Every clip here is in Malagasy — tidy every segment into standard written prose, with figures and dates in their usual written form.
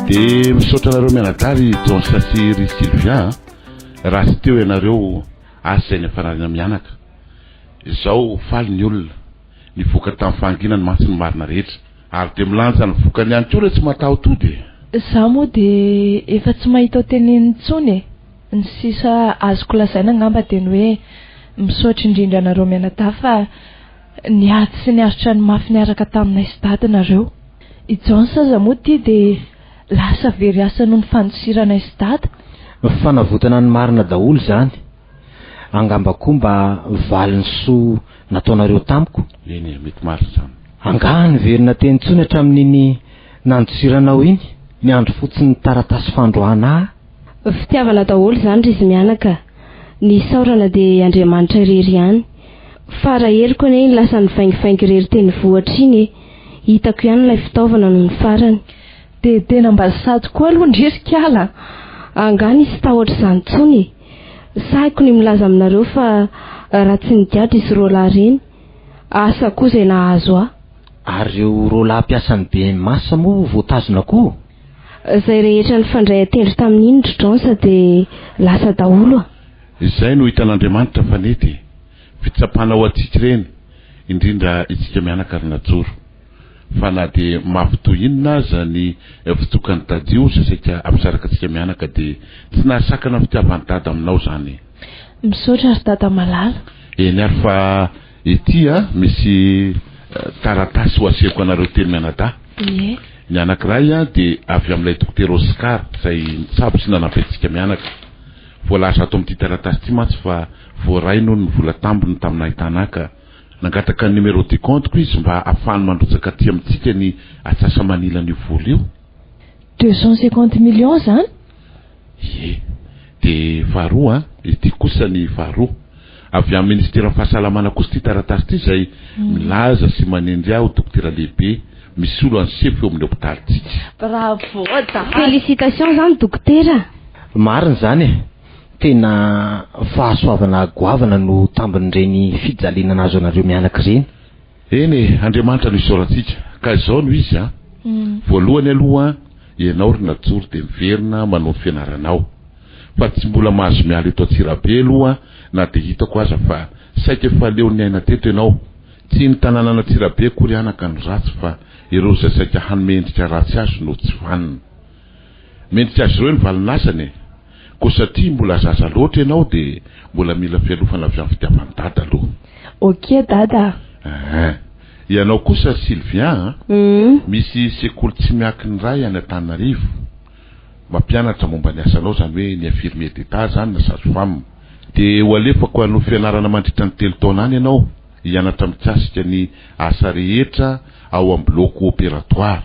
Dia misaotra anareo mianadahy ry Johnson sy ry Sylvia a! Raha tsy teo ianareo asa izay niafarana mianaka. Izao faly ny olona. Nivoaka tamin'ny fahanginany mantsy ny marina rehetra. Ary dia milanja ny vokany ihany koa ireo tsy mataho-tody e! Izaho moa dia efa tsy mahita ho tenenina intsony e! Ny sisa azoko lazaina angamba dia ny hoe misaotra indrindra anareo mianadahy fa niady sy niaritra ny mafy niaraka taminay sy dada nareo. I Jones aza moa ity dia lasa very asa noho ny fandosiranay sy dada. Fanavotana ny marina daholo izany. Angamba koa mba valin'ny soa nataonareo tamiko. Eny e, mety marina izany. Angaha niverina teny intsony hatramin'iny nandosiranao iny, niandry fotsiny taratasy fandroahana ahy? Fitiavana daholo izany ry izy mianaka a! Ny isaorana dia Andriamanitra irery ihany. Fara heriko anie iny lasa nivaingivaingy irery teny vohitra iny e! Hitako ihany ilay fitaovana nony farany. Dia tena mba sady koa aloha ndry ry kala a! Angaha nisy tahotra izany intsony e! Sahiko ny milaza aminareo fa raha tsy nigadra izy roalahy ireny, asa koa izay nahazo ahy. Ary ireo roalahy mpiasan'ny BMH moa voatazona koa? Izay rehetra nifandray an-tendro tamin'iny ry Jones dia lasa daholo a! Izay no hitan'Andriamanitra fa nety e! Fitsapana ho antsika ireny, indrindra isika mianaka ry Najoro. Fa na dia mafy toy inona aza ny fitsokan'ny tadio izay saika hampisaraka antsika mianaka dia tsy nahasakana ny fitiavan'i Dada aminao izany e! Misaotra ry Dada malala. Eny ary fa ity a, misy taratasy ho asehoko anareo telo mianadahy. Ie. Ny anankiray dia avy amin'ilay dokotera Oscar izay nitsabo sy nanampy antsika mianaka. Voalaza ato amin'ity taratasy ity mantsy fa voaray noho ny vola tambiny tamin'ny nahitana ahy ka nangataka ny numéro de compte-ko izy mba hahafahany mandrotsaka aty amintsika ny atsasa-manilan'io vola io. 250 millions izany? Ie. Dia faharoa an, ity kosa ny faharoa. Avy amin'ny Ministeran'ny Fahasalamana kosa ity taratasy ity izay milaza sy manendry ahy ho dokotera lehibe misolo an'i sefo eo amin'ny hopitalintsika. Bravo dada. Félicitations zany dokotera. Marina izany e! Tena fahasoavana goavana no tambin'ireny fijaliana nahazo anareo mianaka ireny. Eny e, Andriamanitra no isaorantsika. Ka izao no izy an, voalohany aloha ianao ry Najoro dia miverina manao ny fianaranao. Fa tsy mbola mahazo miala eto Antsirabe aloha na dia hitako aza fa saika efa leo niaina teto ianao. Tsy ny tanànan'Antsirabe akory anaka no ratsy fa ireo izay saika hanome endrika ratsy azy no tsy vanona. Mendrika azy ireo ny valin'asany e! Koa satria mbola zaza loatra ianao dia mbola mila fialofana avy amin'ny fitiavan'i Dada aloha. Ok Dada a! Eeh. Ianao kosa Sylvia a! Misy sekoly tsy miankina iray any Antananarivo mampianatra momba ny asanao, izany hoe ny infirmier d'état izany na sage femme. Dia ho alefako hanohy fianarana mandritra ny telo taona any ianao, hianatra mikasika ny asa rehetra ao amin'ny bloc opératoire.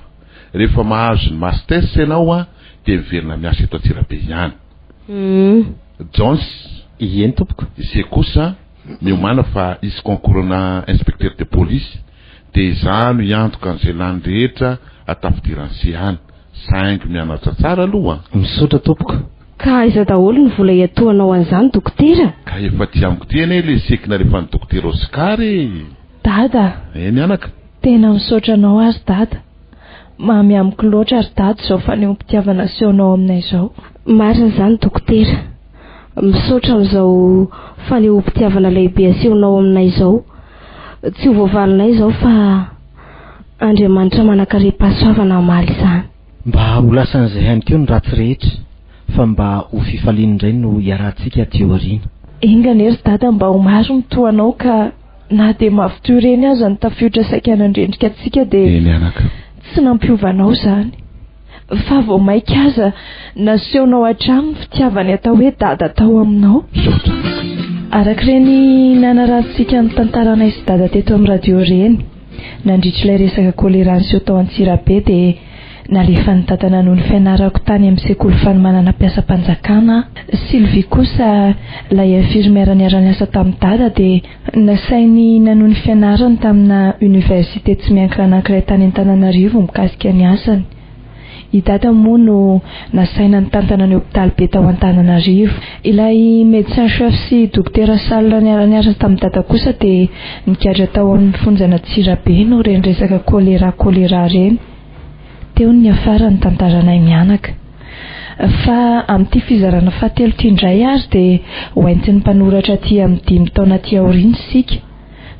Rehefa mahazo ny masters ianao dia miverina miasa eto Antsirabe ihany. Jones. Eny tompoko. Ise kosa miomàna fa hisy concours-na inspecteur de police dia izaho no hiantoka an'izay lany rehetra hatafidiran'i se any. Saingy mianatra tsara aloha an! Misaotra tompoko. Ka aiza daholo ny vola hiatohanao an'izany dokotera? Ka efa aty amiko ity anie ilay seky nalefan'ny dokotera Oscar e! Dada! Eny anaka. Tena misaotra anao aho ry dada. Mamy amiko loatra ry dada izao fanehoam-pitiavana asehonao aminay izao. Marina izany dokotera. Misaotra amin'izao fanehoam-pitiavana lehibe asehonao aminay izao. Tsy ho voavalinay izao fa Andriamanitra manankarem-pahasoavana hamaly izany. Mba ho lasan'izay ihany koa ny ratsy rehetra fa mba ho fifaliana indray no hiarahantsika aty aoriana. Enga anie ry dada mba ho maro ny toa anao ka na dia mafy toy ireny aza ny tafiotra saika nandrendrika antsika dia Eny anaka. tsy nampiova anao izany. Fa vao maika aza nasehonao hatrany ny fitiavany atao hoe dada tao aminao. Misaotra. Araka ireny nanarahantsika ny tantaranay sy dada teto amin'ny radio ireny, nandritra ilay resaka choléra niseho tao Antsirabe dia nalefan'i dada nanohy ny fianarako tany amin'ny sekoly fanomanana mpiasam-panjakana aho. Sylvie kosa, ilay infirmière niara-niasa tamin'i dada dia Nasainy nanohy ny fianarany tamina université tsy miankina anankiray tany Antananarivo mikasika ny asany. I Dada moa no nasaina nitantana ny hopitaly be tao Antananarivo. Ilay médecin chef sy dokotera Sal niara-niasa tamin'i Dada kosa dia nigadra tao amin'ny fonjan'Antsirabe noho ireny resaka choléra choléra ireny. Teo ny niafaran'ny tantaranay mianaka. Fa amin'ity fizarana fahatelo ity indray ary dia hoentin'ny mpanoratra aty amin'ny dimy taona aty aoriana isika.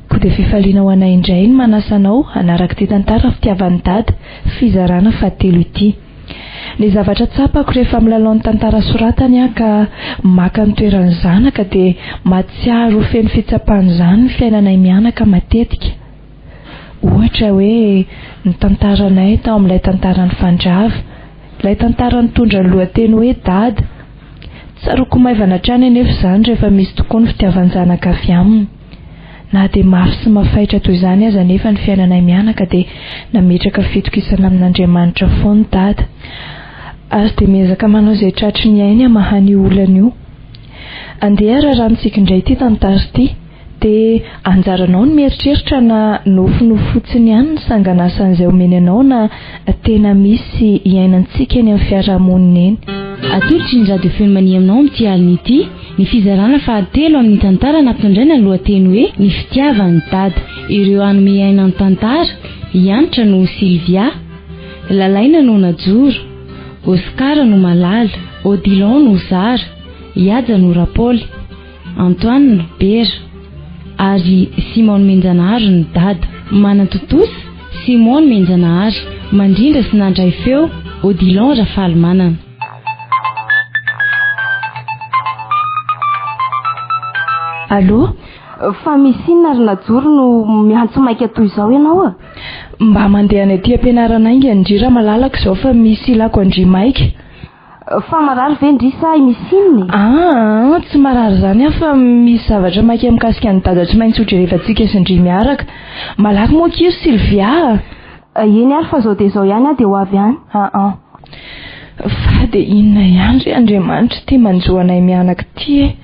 Koa dia fifaliana ho anay indray ny manasa anao hanaraka ity tantara Fitiavan'i Dada, fizarana fahatelo ity. Ny zavatra tsapako rehefa milalao ny tantara soratany aho ka maka ny toeran'ny zanaka dia mahatsiaro ho feno fitsapana izany ny fiainanay mianaka matetika. Ohatra hoe ny tantaranay tao amin'ilay tantara nifandrava, ilay tantara nitondra ny lohateny hoe Dada. Tsaroako maivana hatrany anefa izany rehefa misy tokoa ny fitiavan-janaka avy aminy. Na dia mafy sy mafaitra toy izany aza anefa ny fiainanay mianaka dia nametraka fitokisana amin'Andriamanitra foana Dada. Ary dia miezaka manao izay tratry ny ainy hamahana io olana io. Andeha rarahantsika indray ity tantara ity. Dia anjaranao ny mieritreritra na nofinofy fotsiny ihany ny sanganasan'izay omeny anao na tena misy iainantsika eny amin'ny fiarahamonina eny. Atolotry ny Radio Feno Mania aminao amin'ity alina ity ny fizarana fahatelo amin'ny tantara nampitondraina ny lohateny hoe Ny fitiavan'i Dada. Ireo hanome aina ny tantara, i Hanitra no Sylvia, Lalaina no Najoro, Oscar no Malala, Odilon no Zara, i Haja no Rapaoly. Antoine, Bera, ary Simon Nomenjanahary ny dada. Manatontosa, Simon Nomenjanahary, mandrindra sy nandray feo, Odilon Rafalimanana. Allô? Fa misy inona ry Najoro no miantso maika toy izao ianao a? Mba mandeha any aty am-pianarana haingana ndry Ramalalaka izao fa misy ilako an-dry maika. Fa marary ve ndry sa misy inona e? Aa, tsy marary izany aho fa misy zavatra maika mikasika an'i Dada tsy maintsy hojerevantsika sy ndry miaraka. Malaky moa akia ry Sylvia a! Eny ary fa izao dia izao ihany aho dia ho avy any. Aa. Fa dia inona ihany re Andriamanitra ity manjo anay mianaka ity e?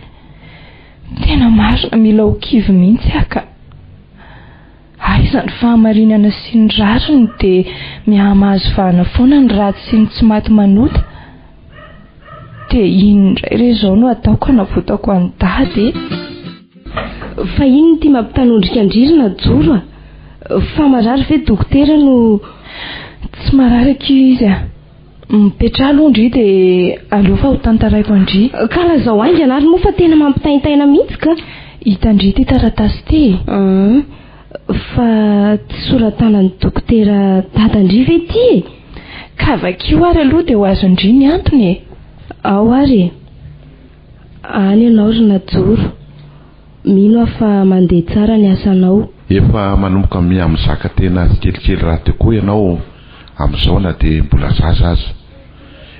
Tena marina mila ho kivy mihitsy aho ka. Aiza ny fahamarinana sy ny rariny dia mihamahazo vahana foana ny ratsy sy ny tsy maty manota. Dia inona indray re izao no ataoko hanavotako an'i Dada e? Fa inona ity mampitanondrika an-dry ry Najoro a? Fa marary ve dokotera no. Tsy marary akia izy a! Mipetraha aloha ndry dia aleo fa ho tantaraiko an-dry. Ka lazao haingana ary moa fa tena mampitaintaina mihitsy ka. Hitan-dry ity taratasy ity e. An, fa tsy soratanan'ny dokotera dadan-dry ve ity e? Ka vakio ary aloha dia ho azon-dry ny antony e. Ao ary e. Any ianao ry Najoro. Mino aho fa mandeha tsara ny asanao. Efa manomboka miha-mizaka tena tsikelikely rahateo koa ianao amin'izao na dia mbola zaza aza.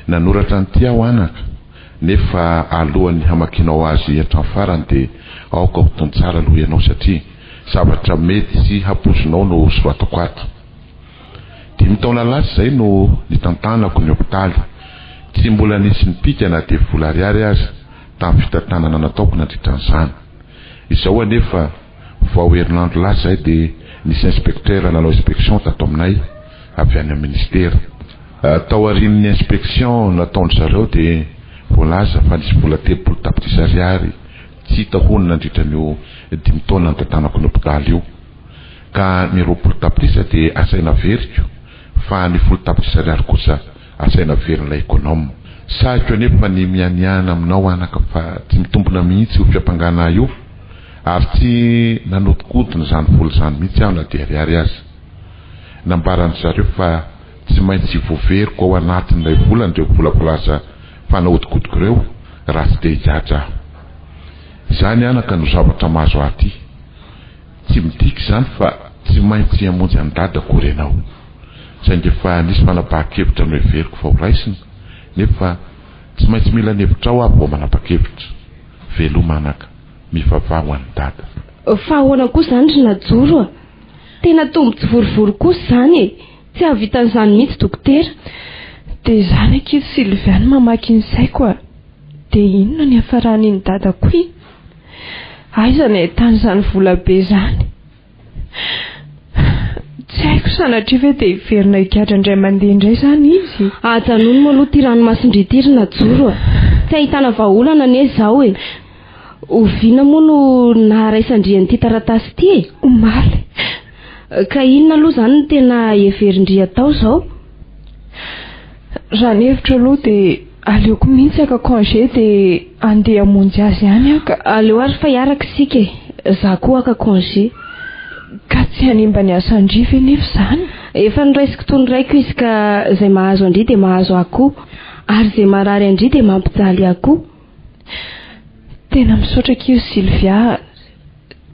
Nanoratra an'ity aho anaka, nefa alohan'ny hamakianao azy hatramin'ny farany dia aoka ho tony tsara aloha ianao satria zavatra mety tsy hampoizinao no soratako ato. Dimy taona lasa izay no nitantanako ny hopitaly. Tsy mbola nisy nipika na dia vola ariary aza tamin'ny fitantanana nataoko nandritra an'izany. Izao anefa, vao herinandro lasa izay dia nisy inspecteur nanao inspection tato aminay avy any amin'ny ministera. Tao aorian'ny inspection nataon-dry zareo dia voalaza fa nisy vola 30 tapitrisa ariary tsy hita hono nandritra an'io dimy taona nitantanako ny hopitaly io. Ka ny 20 tapitrisa dia asaina averiko fa ny folo tapitrisa ariary kosa Asaina averin'ilay économe. Sahiko anefa ny mianiana aminao anaka fa tsy mitombina mihitsy io fiampangana ahy io ary tsy nanodikodina izany vola izany mihitsy aho na dia ariary aza. Nambaran-dry zareo fa tsy maintsy voaveriko ao anatin'ilay volana ireo vola voalaza fa naodikodiko ireo raha tsy te higadra aho. Izany anaka no zavatra mahazo ahy aty. Tsy midika izany fa tsy maintsy hamonjy an'i Dada akory ianao. Saingy efa nisy fanapahan-kevitra noheveriko fa horaisina, nefa tsy maintsy mila ny hevitrao aho vao manapa-kevitra. Veloma anaka, mivavaha ho an'i Dada. Fa ahoana koa izany ry Najoro a? Tena tombo-tsivorivory kosa izany e! Tsy hahavita an'izany mihitsy dokotera. Dia izany akia ry Sylvain no mamaky ny saiko a! Dia inona ny hiafaran'iny dadako iny? Aiza no ahitany izany vola be izany? Tsy haiko sanatria ve dia hiverina higadra indray mandeha indray izany izy? Ajanony moa aloha ity ranomasin-dry ity ry Najoro a! Tsy ahitana vahaolana anie izao e! Oviana moa no naharaisan-dry an'ity taratasy ity e? Omaly. Ka inona aloha izany no tena heverin-dry atao izao? Raha ny hevitro aloha dia aleoko mihitsy haka congé dia handeha hamonjy azy any aho ka. Aleo ary fa hiaraka isika e! Za koa haka congé. Ka tsy hanimba ny asan-dry ve nefa izany? Efa noraisiko toy ny raiko izy ka izay mahazo an-dry dia mahazo ahy koa. Ary izay marary an-dry dia mampijaly ahy koa. Tena misaotra akia ry Sylvia a!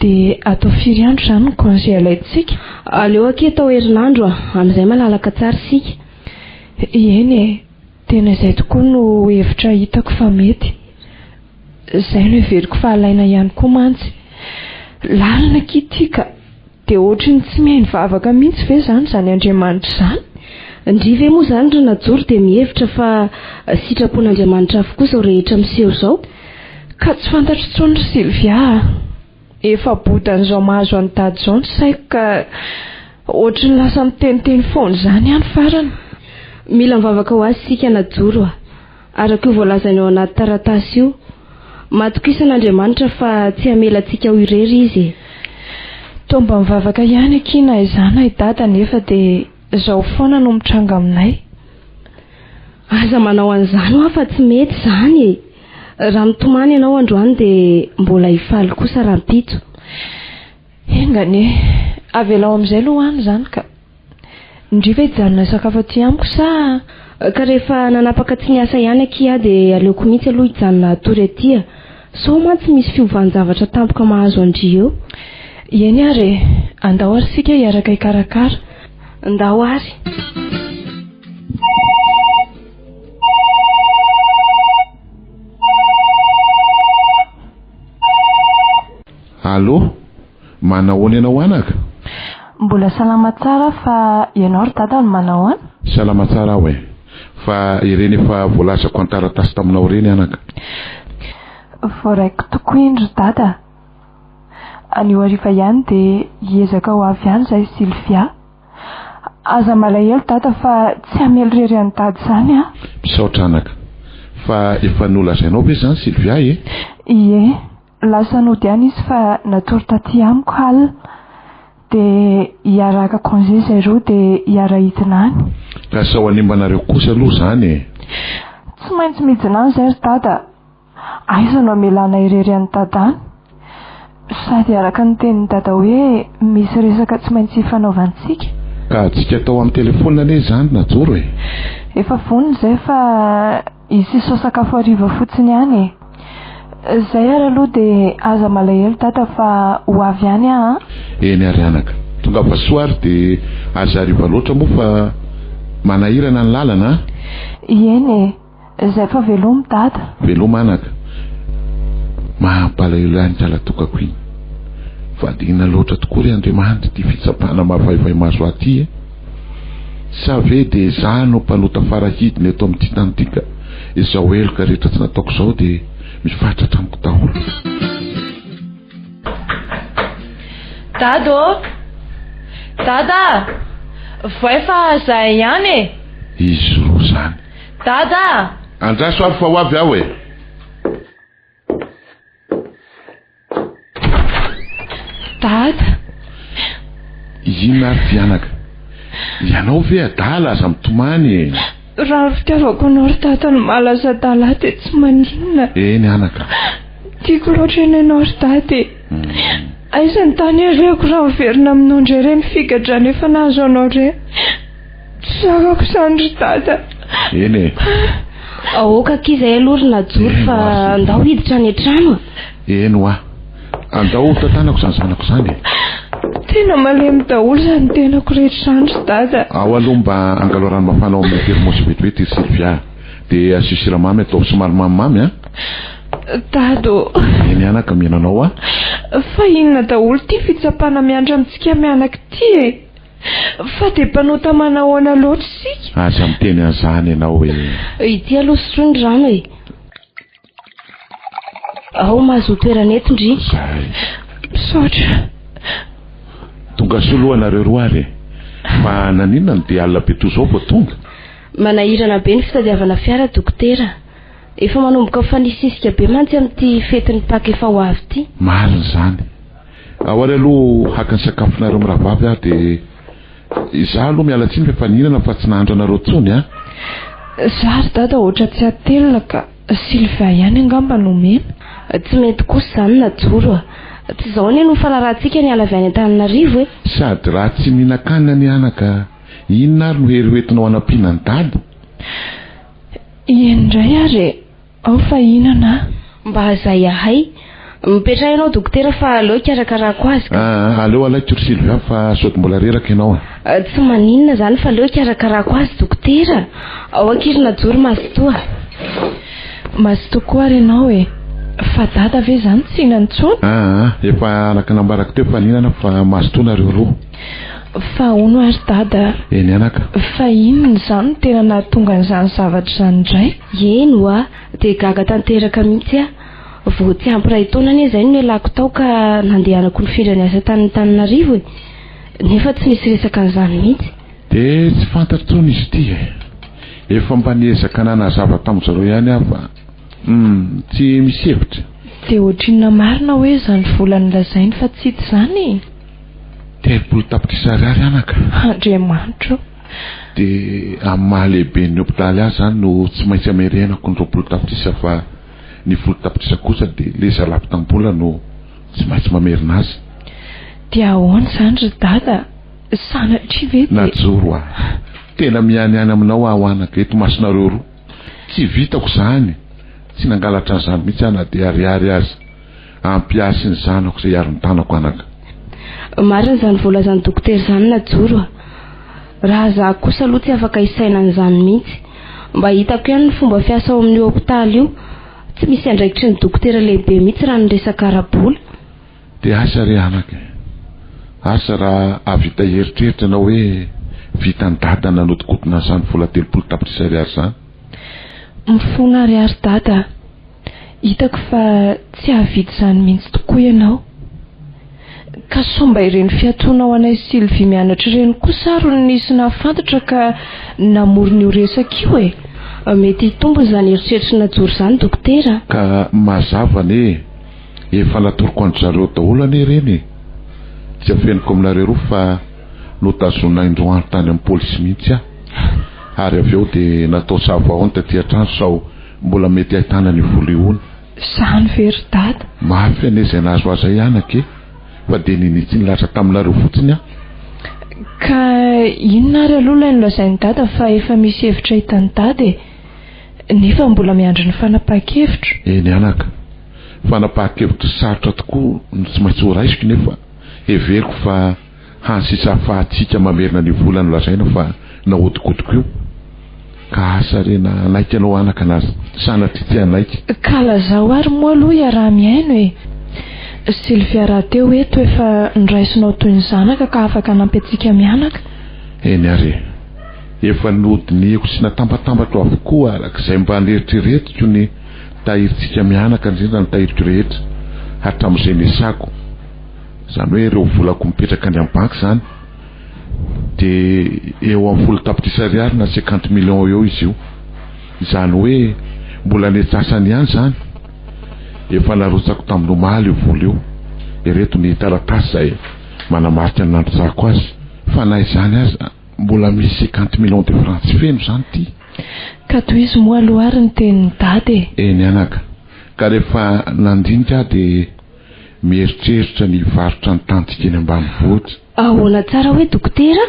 Dia atao firy andro izany ny congé alaintsika? Aleo akia atao herinandro a! Amin'izay malalaka tsara isika. Eny e! Tena izay tokoa no hevitra hitako fa mety. Izay no heveriko fa alaina ihany koa mantsy. Lalina akia ity ka! Dia ohatry ny tsy mihaino vavaka mihitsy ve izany izany Andriamanitra izany? Ndry ve moa izany ry Najoro dia mihevitra fa sitrapon'Andriamanitra avokoa izao rehetra miseho izao? Ka tsy fantatro intsony ry Sylvia a! Efa bodan'izao mahazo an'i Dada izao ny saiko ka ohatry ny lasa miteniteny foana izany aho ny farany. Mila mivavaka ho azy isika Najoro a! Araka io voalazany ao anaty taratasy io. Matokisa an'Andriamanitra fa tsy hamela antsika ho irery Izy e. Toa mba mivavaka ihany akia na izaho na i Dada nefa dia izao foana no mitranga aminay. Aza manao an'izany hoa fa tsy mety izany e. Raha mitomany ianao androany dia mbola hifaly kosa rahampitso. Enga anie. Avelao amin'izay aloha any izany ka. Ndry ve hijanona hisakafo aty amiko sa. Ka rehefa nanapaka tsy niasa ihany akia aho dia aleoko mihitsy aloha hijanona hatory aty a! Sao mantsy misy fiovan-javatra tampoka mahazo an-dry eo. Eny ary e! Andao ary isika hiaraka hikarakara. Ndao ary. Allô? Manahoana ianao anaka? Mbola salama tsara aho fa ianao ry dada no manahoana? Salama tsara aho e! Fa ireny efa voalazako an-taratasy taminao ireny anaka. Voaraiko tokoa iny ry dada a! Anio hariva ihany dia hiezaka ho avy any izahay Sylvia. Aza malahelo dada fa tsy hamely irery an'i dada izany aho. Misaotra anaka. Fa efa nolazainao ve izany Sylvia e? Ie. Lasa nody any izy fa natory taty amiko halina. Dia hiara-haka congé izay roa dia hiara-hidina any. Ka sao hanimba anareo kosa aloha izany e! Tsy maintsy midina any izay ry dada a! Aiza no hamelana irery an'i dada any? Sady araka ny tenin'i dada hoe misy resaka tsy maintsy hifanaovantsika. Ka antsika atao amin'ny telefaonina anie izany Najoro e! Efa vonona izay fa Hisy sakafo hariva fotsiny ihany e! Zay ary aloha dia aza malahelo dada fa ho avy ihany aho an! Eny ary anaka. Tongava soa ary dia aza hariva loatra moa fa manahirana ny lalana an! Eny e! Zay fa veloma dada! Veloma anaka. Mampalahelo ahy ny kalatokako iny. Fadina loatra tokoa ry Andriamanitra ity fitsapana mavaivay mahazo ahy ity e! Sa ve dia izaho no mpanota farahidiny eto amin'ity tany ity ka izao heloka rehetra tsy nataoko izao dia mifatratra amiko daholo? Dada ô! Dada! Voay fa zahay ihany e! Izy roa izany. Dada! Andraso ary fa ho avy aho e! Dada. Inona ary ty anaka? Ianao ve adala aza mitomany e! Raha ny fitiavako anao ry dada no maha lasa adala ahy dia tsy maninona. Eny anaka. Tiako loatra eny ianao ry dada e! Aiza ny tany alehako raha miverina aminao indray ireny figadrana efa nahazo anao ireny? Tsy zakako izany ry dada. Eny e. Aoka akia izay aloha ry Najoro fa andao hiditra any an-trano a. Eny hoa. Andao ho tantanako izany zanako izany e. Tena malemy daholo izany tenako rehetra izany ry dada. Ao aloha mba angalao rano mafana ao amin'ny thermos vetivety ry Sylvia. Dia asio siramamy ataovy somary mamimamy an. Dada ô. Eny anaka mino anao aho. Fa inona daholo ity fitsapana miandry amintsika mianaka ity e? Fa dia mpanota manahoana loatra isika? Aza miteny an'izany ianao e. Ity aloha sotroy ny rano e. Ao mahazoa toerana eto ndry. Zay. Misaotra. Tonga soa aloha nareo roa ary e. Fa naninona no dia alina be toa izao vao tonga? Manahirana be ny fitadiavana fiara dokotera. Efa manomboka mifanisisika be mantsy amin'ity fetin'ny Paka efa ho avy ity. Marina izany. Ao ary aloha haka ny sakafonareo mirahavavy aho dia izaho aloha miala tsiny fa efa nihinana fa tsy nahandro anareo intsony an! Za ry dada ohatra tsy hatelina ka Sylvia ihany angamba no omena. Tsy mety kosa izany Najoro a! Tsy izao anie no nifanarahantsika niala avy any Antananarivo e! Sady raha tsy mihinan-kanina anie anaka, inona ary no hery hoentinao hanampiana an'i dada? Eny indray ary e! Ao fa hihinana aho. Mba zay ahay. Mipetraha ianao dokotera fa aleo hikarakarako azy ka. Aa aleo alaiko ry Sylvia fa sody mbola reraka ianao e. Tsy maninona izany fa aleo hikarakarako azy dokotera. Ao akia ry Najoro mazotoa. Mazotoa koa ary ianao e. Fa dada ve izany tsy hihinana intsony? Aa efa araka nambarako teo fa nihinana fa mazotoa nareo roa. Fa hono ary dada. Eny anaka. Fa inona izany no tena nahatonga an'izany zavatra izany indray? Eny hoa, dia gaga tanteraka mihitsy aho. Vao tsy ampy iray taona anie izay no nialako tao ka nandehanako nifindra niasa tany Antananarivo e! Nefa tsy nisy resaka an'izany mihitsy. Dia tsy fantatro intsony izy ity e! Efa mba niezaka nanazava tamin-dry zareo ihany aho fa hum, tsy misy hevitra. Dia ohatrinona marina hoe izany vola nolazainy fa tsy hita izany e? 30 tapitrisa ariary anaka. Andriamanitra o! Dia amin'ny maha lehiben'ny hopitaly ahy izany no tsy maintsy amerenako ny 20 tapitrisa fa ny folo tapitrisa kosa dia le zalahy mpitam-bola no tsy maintsy mamerina azy. Dia ahoana izany ry dada? Sanatria ve dia. Najoro aho. Tena mianiany aminao aho anaka, eto masonareo roa. Tsy vitako izany. Tsy nangalatra an'izany mihitsy aho na dia ariary aza. Ampy ahy sy ny zanako izay hiaron-tanako anaka. Marina izany voalazan'ny dokotera izany Najoro a! Raha za kosa aloha tsy afaka hisaina an'izany mihitsy. Mba hitako ihany ny fomba fiasa ao amin'io hopitaly io. Tsy misy andraikitry ny dokotera lehibe mihitsy raha ny resaka ara-bola. Dia asa re anaka e! Asa raha hahavita hieritreritra ianao hoe vitan'i Dada nanodinkodina an'izany vola 30 tapitrisa ariary izany. Mifona ary ary Dada a! Hitako fa tsy hahavita izany mihitsy tokoa ianao. Ka sao mba ireny fiantsoanao anay Sylvie mianatra ireny kosa ary no nisy nahafantatra ka namorona io resaka io e? Mety hitombina izany eritreritry Najoro izany dokotera a! Ka mazava anie e! Efa natoroko an-dry zareo daholo anie ireny e! Tsy afeniko aminareo roa fa notazonina indroa andro tany amin'ny polisy mihitsy aho. Ary avy eo dia natao savahao ny taty an-trano sao Mbola mety ahitana an'io vola io hono. Zany ve ry dada? Mafy anie izay nahazo azy zay anaka e! Fa dia ninia tsy nilaza taminareo fotsiny aho. Ka inona ary aloha ilay nolazain'i dada fa efa misy hevitra hitan'i dada e? Nefa mbola miandry ny fanapahan-kevitro. Eny anaka, fanapahan-kevitra sarotra tokoa no tsy maintsy horaisiko nefa heveriko fa Hany sisa ahafahantsika mamerina an'io vola nolazaina fa nahodinkodiko io. Ka asa re na hanaiky ianao anaka na sanatria tsy hanaiky. Ka lazao ary moa aloha iaraha-mihaino e! Sylvia rahateo eto efa noraisinao toy ny zanaka ka afaka hanampy antsika mianaka. Eny ary e! Efa nodinihiko sy natambatambatro avokoa araka izay mba neritreretiko ny tahirintsika mianaka indrindra ny tahiriko rehetra hatramin'izay niasako. Izany hoe ireo volako mipetraka any amin'ny banky izany dia eo amin'ny folo tapitrisa ariary na cinquante millions eo izy io. Izany hoe mbola ny antsasany ihany izany efa narotsako tamin'ny omaly io vola io. Ireto ny taratasy izay manamarika ny nandrotsahako azy. Fa na izany aza mbola misy cinquante millions de francs tsy feno izany ity. Ka tohizo moa aloha ary ny tenin'i Dada e! Eny anaka. Ka rehefa nandinika aho dia Mieritreritra ny hivarotra ny tanintsika eny ambanivohitra. Ahoana tsara hoe dokotera?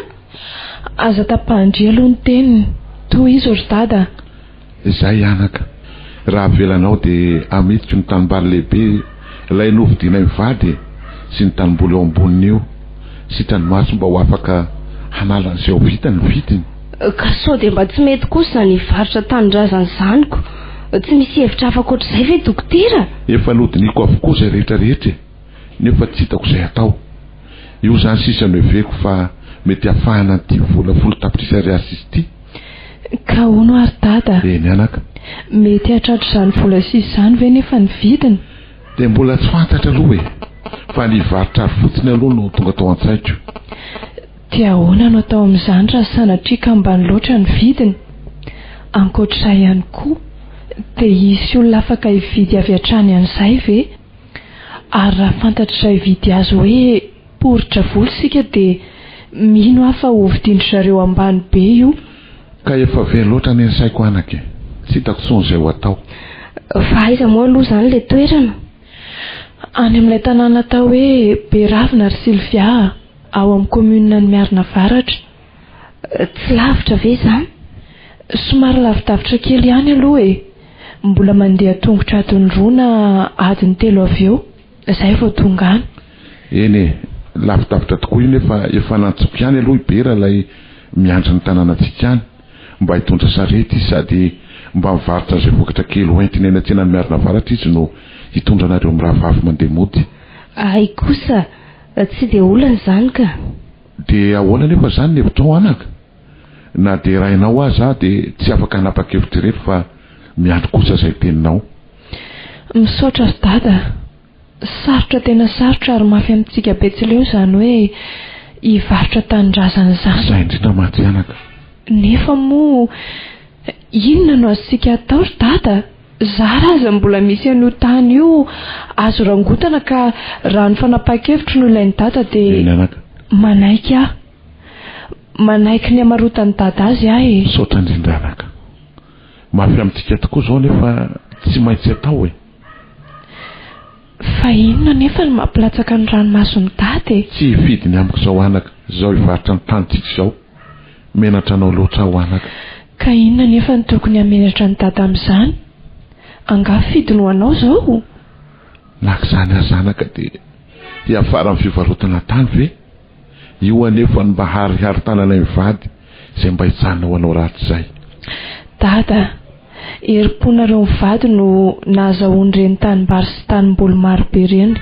Aza tapahan-dry aloha ny teniny. Tohizo ry dada a! Izay anaka. Raha avelanao dia amidiko ny tanimbary lehibe ilay novidianay mivady e! sy ny tanimboly eo ambonin'io. Sitrany maso mba ho afaka hanala an'izay ho vita ny vidiny. Ka sao dia mba tsy mety kosa izany hivarotra tanindrazana izany ko! Tsy misy hevitra hafa ankoatr'izay ve dokotera? Efa nodinihiko avokoa izay rehetra rehetra e! Nefa tsy hitako izay hatao. Io izany sisa no heveriko fa mety hafahana an'ity vola folo tapitrisa ariary sisa ity. Ka hono ary dada? Eny anaka. Mety hahatratra izany vola sisa izany ve nefa ny vidiny? Dia mbola tsy fantatra aloha e! Fa ny hivarotra ary fotsiny aloha no tonga tao an-tsaiko. Dia ahoana no atao amin'izany raha sanatria ka ambany loatra ny vidiny? Ankoatr'izay ihany koa, dia hisy olona afaka hividy avy hatrany an'izay ve? Ary raha fantatr'izay hividy azy hoe poritra vola isika dia mino aho fa hovidian-dry zareo ambany be io. Ka efa very loatra anie ny saiko anaka e! Tsy hitako intsony izay ho atao. Fa aiza moa aloha izany ilay toerana? Any amin'ilay tanàna atao hoe Beravina ry Sylvia a! Ao amin'ny commune an'i Miarinavaratra. Tsy lavitra ve izany? Somary lavidavitra kely ihany aloha e! Mbola mandeha tongotra adiny roa na adiny telo avy eo, izay vao tonga any. Eny e, lavidavitra tokoa io nefa efa nantsoiko ihany aloha i Bera ilay miandry ny tanànantsika any mba hitondra sarety izy sady mba mivarotra an'izay vokatra kely hoentiny eny an-tsenan'i Miarinavaratra izy no hitondra anareo mirahavavy mandeha mody. Hay kosa, tsy dia olana izany ka. Dia ahoana anefa izany ny hevitrao anaka? Na dia rainao aza aho dia tsy afaka hanapa-kevitra irery fa miandry kosa izay teninao. Misaotra ry Dada a! Sarotra tena sarotra ary mafy amintsika Betsileo izany hoe hivarotra tanindrazana izany. Izay indrindra mantsy anaka. Nefa moa inona no azontsika atao ry Dada? Zara aza mbola misy an'io tany io azo rangotana ka raha ny fanapahan-kevitro no ilain'i Dada dia Eny anaka. manaiky aho. Manaiky ny hamarotan'i Dada azy aho e. Misaotra indrindra anaka. Mafy amintsika tokoa izao nefa tsy maintsy atao e. Fa inona anefa no mampilatsaka ny ranomason'i Dada e? Tsy hifidy ny amiko izao anaka, izao hivarotra ny tanintsika izao. Menatra anao loatra aho anaka. Ka inona anefa no tokony hamenatra an'i Dada amin'izany? Angaha fidiny ho anao izao? Na izany aza anaka dia hiafara amin'ny fivarotana tany ve? Io anefa no mba harihari-tananay mivady izay mba hijanona ho anao rahatrizay. Dada, herim-ponareo mivady no nahazahoan'ireny tanimbary sy tanimboly marobe ireny.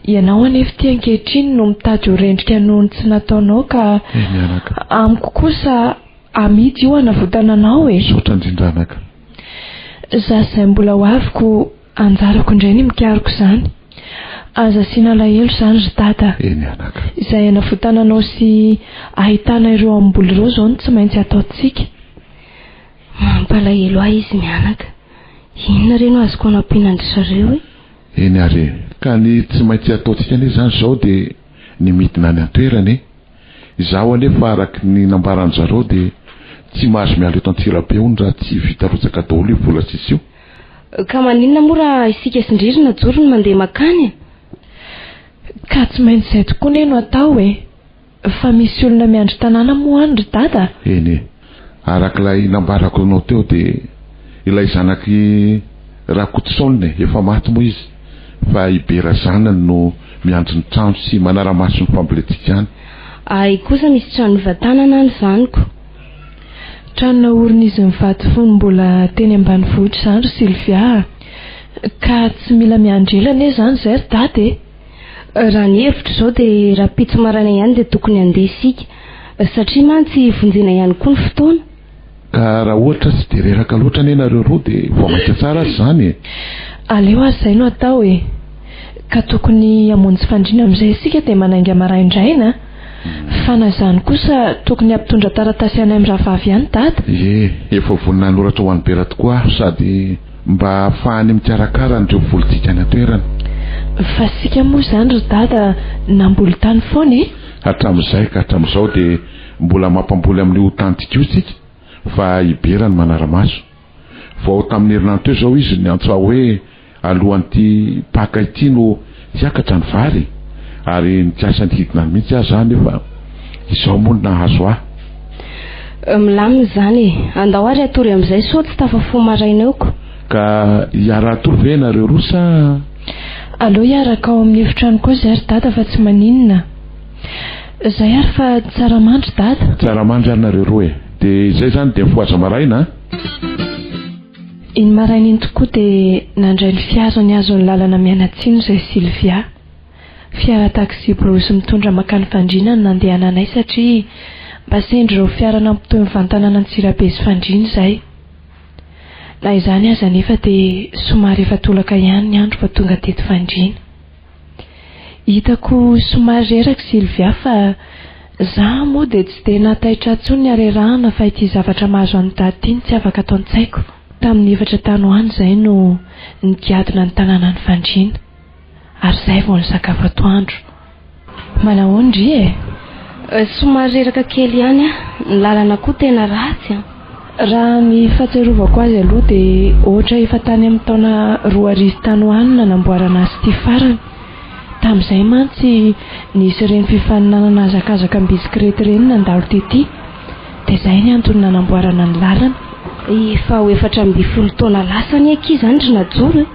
Ianao anefa ity ankehitriny no mitady ho rendrika noho ny tsy nataonao ka Eny anaka. amiko kosa amidy io hanavotana anao e. Misaotra indrindra anaka. Za izay mbola ho avy ko anjarako indray ny mikaroka izany. Aza asiana alahelo izany ry dada. Eny anaka. Izay hanavotana anao sy ahitana ireo amboly ireo izao no tsy maintsy ataontsika. Mampalahelo ahy izy mianaka. Inona re no azoko anampiana an-dry zareo e? Eny ary e! Ka ny tsy maintsy ataontsika anie izany izao dia ny midina any an-toerana e! Izaho anefa araka ny nambaran-dry zareo dia tsy mahazo miala eto Antsirabe hono raha tsy vita rotsaka daholo io vola sisa io. Ka maninona moa raha isika sy ndry ry Najoro no mandeha makany e? Ka tsy maintsy izay tokoa anie no atao e! Fa misy olona miandry tanàna moa any ry Dada? Eny e! Araka ilay nambarako anao teo dia ilay zanak'i Rakotosaona e! Efa maty moa izy fa i Bera zanany no miandry ny trano sy manara-maso ny fambolentsika any. Hay kosa misy trano nivantanana any izany ko! Trano naorin'izy mivady fony mbola teny ambanivohitra izany ry Sylvia a! Ka tsy mila miandry ela anie izany izay ry Dada e! Raha ny hevitro izao dia rahampitso maraina ihany dia tokony handeha isika satria mantsy vonjena ihany koa ny fotoana. Ka raha ohatra tsy dia reraka loatra anie nareo roa dia vao mainka tsara aza izany e! Aleo ary izay no atao e! Ka tokony hamonjy fandriana amin'izay isika dia manainga maraindraina a! Fa na izany kosa tokony hampitondra taratasy anay mirahavavy ihany Dada. Ie, efa vonona hanoratra ho an'i Bera tokoa aho sady mba hahafahany mikarakara an'ireo volintsika any an-toerana. Fa isika moa izany ry Dada namboly tany foana e! Hatramin'izay ka hatramin'izao dia mbola mampamboly amin'io tanintsika io isika fa i Bera no manara-maso. Vao tamin'ny herinandro teo izao izy niantso ahy hoe alohan'ity Paka ity no hiakatra ny vary ary nikasa ny hidina any mihitsy aza aho nefa izao moa no nahazo ahy. Milamina izany e! Andao ary hatory amin'izay sao tsy tafafoha maraina eo ko. Ka hiara-hatory ve ianareo roa sa? Aleo hiaraka ao amin'ny efitrano koa izay ry Dada fa tsy maninona. Izay ary fa tsara mandry Dada. Tsara mandry ary nareo roa e! Dia izay izany dia mifohaza maraina a! Iny maraina iny tokoa dia nandray ny fiara nihazo ny lalana mianatsimo izay Sylvia. Fiara taxi-brousse mitondra mankany Fandriana no nandehananay satria mba sendra ireo fiara nampitohy mivantana an'Antsirabe sy Fandriana izay. Na izany aza anefa dia somary efa tolaka ihany ny andro vao tonga teto Fandriana. Hitako somary reraka Sylvia fa za moa dia tsy dia nahataitra ahy intsony ny harerahana fa ity zavatra mahazo an'i Dada ity no tsy afaka ato an-tsaiko. Tamin'ny efatra tany ho any izay no nigadona ny tanànan'i Fandriana ary izay vao nisakafo atoandro. Manahoana ndry e? Somary reraka kely ihany aho. Ny lalana koa tena ratsy an. Raha ny fahatsiarovako azy aloha dia ohatra efa tany amin'ny taona 2000 tany ho any no nanamboarana azy ity farany. Tamin'izay mantsy nisy ireny fifaninanana hazakazaka am-bisikileta ireny nandalo tety. Dia izay ny antony nanamboarana ny lalana. Efa ho 14 taona lasa anie akia izany ry Najoro e!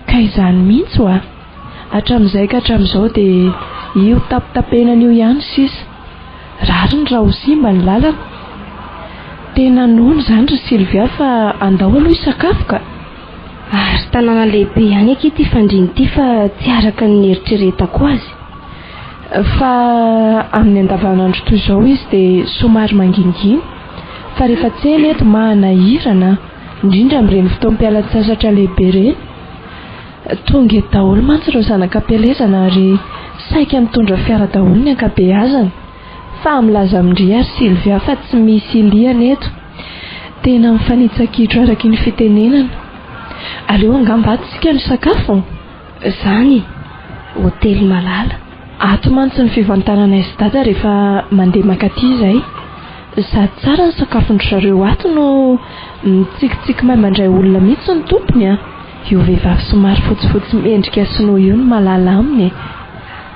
Ka izany mihitsy hoa! Hatramin'izay ka hatramin'izao dia io tapitapenana io ihany sisa. Rariny raha ho simba ny lalana. Tena noana izany ry Sylvia fa andao aloha hisakafo ka! Ary tanàna lehibe ihany akia ity Fandriana ity fa tsy araka ny nieritreretako azy. Fa amin'ny andavanandro toy izao izy dia somary mangingina. Fa rehefa tsena eto manahirana, indrindra amin'ireny fotoam-pialan-tsasatra lehibe ireny. Tonga eto daholo mantsy ireo zanaka am-pielezana ary saika mitondra fiara daholo ny ankabeazany. Fa milaza amin-dry ary Sylvia fa tsy misy iliana eto. Tena mifanitsa-kitro araky ny fitenenana. Aleo angamba ato isika no sakafo? Izany e! Hotely Malala. Ato mantsy ny fivantananay sy Dada rehefa mandeha mankaty izay. Sady tsara ny sakafon-dry zareo ato no mitsikitsiky mahay mandray olona mihitsy ny tompony a! Io vehivavy somary fotsifotsy miendrika sinoa io no malala aminy e!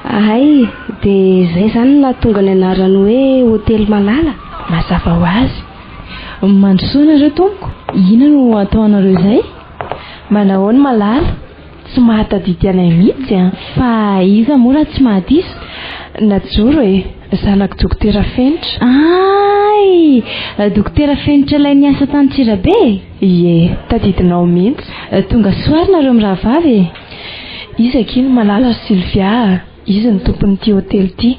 Hay, dia izay izany no nahatonga ny anarany hoe Hotely Malala? Mazava ho azy. Mandrosoa nareo tompoko, inona no atao anareo izay? Manahoana Malala? Tsy mahatadidy anay mihitsy an! Fa iza moa raha tsy mahadiso? Najoro e! Zanak'i Dokotera Fenitra. Hay! Dokotera Fenitra ilay niasa tany Antsirabe e? Ie, tadidinao mihitsy. Tonga soa ary nareo mirahavavy e! Izy akia no Malala ry Sylvia a! Izy no tompon'ity hotely ity.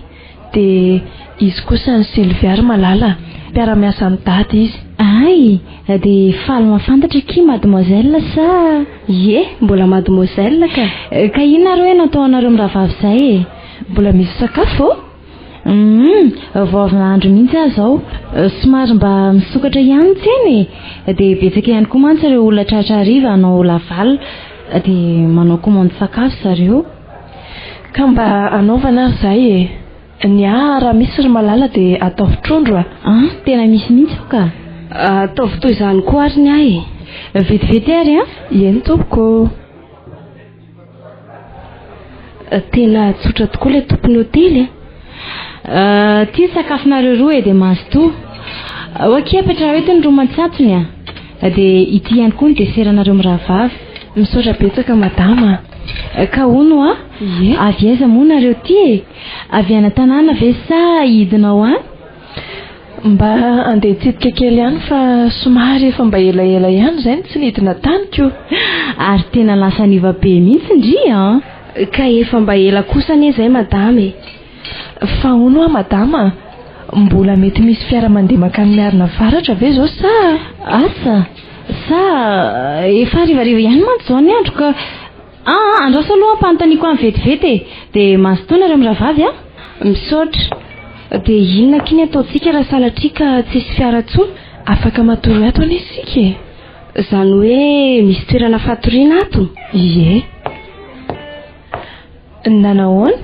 Dia izy kosa ny Sylvia ry Malala a! Mpiara-miasa amin'i Dada izy. Hay! Dia faly mahafantatra akia mademoiselle sa? Ie, mbola mademoiselle ka! Ka inona ary hoe natao anareo mirahavavy izay e? Mbola misy sakafo ô? Humm, vao avy nahandro mihitsy aho izao. Somary mba misokatra ihany ny tsena e! Dia betsaka ihany koa mantsy ireo olona tratra hariva hanao laval dia manao commande sakafo zareo. Ka mba hanaovana ary izay e! Ny ahy raha misy ry Malala dia ataovy trondro a! An, tena misy mihitsy ao ka! Ataovy toy izany koa ary ny ahy e! Vetivety ary an! Eny tompoko ô! Tena tsotra tokoa ilay tompon'ny hotely e! Ity ny sakafonareo roa e, dia mazotoa. Ao akia apetraho eto ny ro aman-tsatsony a! Dia ity ihany koa ny desert-nareo mirahavavy. Misaotra betsaka madama a! Ka hono hoa, avy aiza moa nareo ity e? Avy any an-tanàna ve sa hidina ao any? Mba handeha hitsidika kely ihany fa somary efa mba elaela ihany izay no tsy nidina tany ko. Ary tena lasa niova be mihitsy ndry an! Ka efa mba ela kosa anie izay madama e! Fa hono hoa madama a! Mbola mety misy fiara mandeha mankany Miarina Avaratra ve izao sa? Asa! Sa efa harivariva ihany mantsy izao ny andro ka. Aa! Andraso aloha ampanontaniako any vetivety e! Dia mazotoa nareo mirahavavy a! Misaotra. Dia inona akia ny ataontsika raha sanatria ka tsisy fiara intsony? Afaka matory ato anie isika e! Izany hoe misy toerana fatoriana ato? Ie. Nanahoana?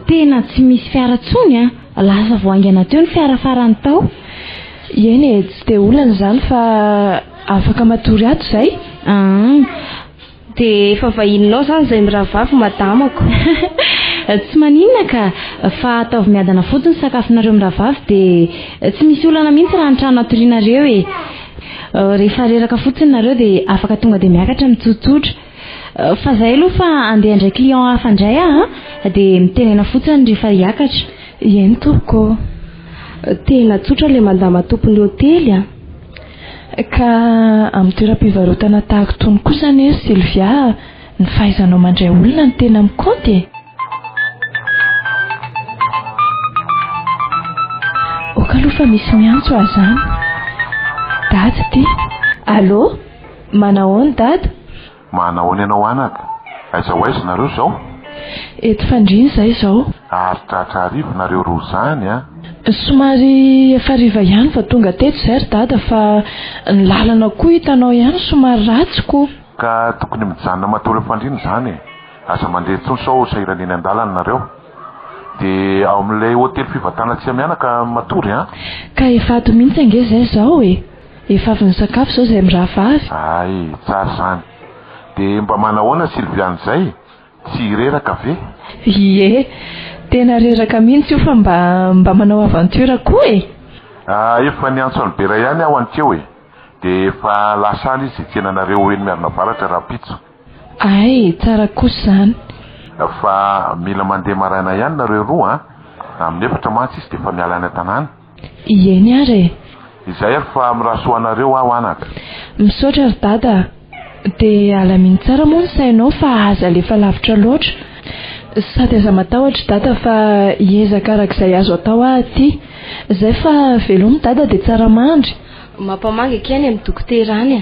Tena tsy misy fiara intsony a! Lasa vao haingana teo ny fiara farany tao. Eny e, tsy dia olana izany fa afaka matory ato izay. Aa! Dia efa vahininao izany izay mirahavavy madamako. Tsy maninona ka, fa ataovy miadana fotsiny ny sakafonareo mirahavavy dia tsy misy olana mihitsy raha ny trano hatorianareo e. Rehefa reraka fotsiny nareo dia afaka tonga dia miakatra mitsotsotra. Fa zay aloha fa andeha handray client hafa indray aho an, dia mitenena fotsiny rehefa hiakatra. Eny tompoko ô. Tena tsotra ilay madama tompon'ny hotely an. Ka amin'ny toeram-pivarotana tahaka itony kosa anie ry Sylvia a, ny fahaizanao mandray olona no tena mikaonty e! Ok aloha fa misy miantso aho izany. Dada ity. Allô? Manahoana Dada? Manahoana ianao anaka? Aiza ho aiza nareo izao? Eto Fandriana izahay izao. Ary tratra hariva nareo roa izany an? Somary efa hariva ihany vao tonga teto izahay ry Dada fa ny lalana koa hitanao ihany somary ratsy ko. Ka tokony mijanona matory eo Fandriana izany e! Aza mandeha intsony sao sahirana eny an-dalana nareo. Dia ao amin'ilay hotely fivatana Tsiamianaka matory an! Ka efa ato mihitsy ange izay izao e! Efa avy nisakafo izao izay mirahavavy. Hay, tsara izany. Dia mba manahoana Sylviane izay? Tsy reraka ve? Ie, tena reraka mihitsy io fa mba mba manao aventure koa e! Ah, efa niantso an'i Bera ihany aho anikeo e! Dia efa lasa any izy hitsena anareo eny Miarinavaratra rahampitso. Hay, tsara kosa izany. Fa mila mandeha maraina ihany nareo roa an! Amin'ny efatra mantsy izy dia efa miala any an-tanàna. Ieny ary e! Izay ary fa mirary soa anareo aho anaka. Misaotra ry dada a! Dia alamino tsara moa ny sainao fa aza alefa lavitra loatra. Sady aza matahotra dada fa hiezaka araka izay azo atao aho aty. Izay fa velomy dada dia tsara mandry. Mampamangy akia any amin'ny dokotera any a!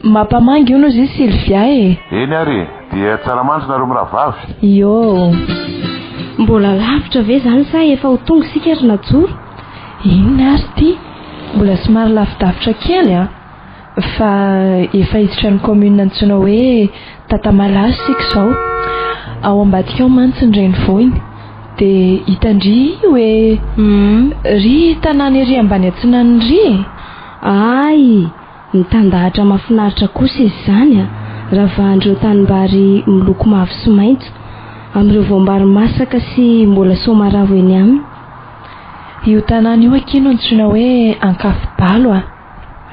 Mampamangy hono izy Sylvia e! Eny ary e! Dia tsara mandry nareo mirahavavy. Ioo! Mbola lavitra ve izany sa efa ho tonga isika ry Najoro? Inona ary ity? Mbola somary lavidavitra kely an! Fa efa hiditra ny commune antsoina hoe Tatamalahy isika izao. Ao ambadika ao mantsy ny renivohiny. Dia hitan-dry io e! Ry tanàna ery ambany atsinanana ery e! Hay! Mitandahatra mahafinaritra kosa izy izany a! Ravahan'ireo tanimbary miloko mavo sy maitso, amin'ireo voambary masaka sy mbola soamaravo eny aminy. Io tanàna io akia no antsoina hoe Ankafobalo a!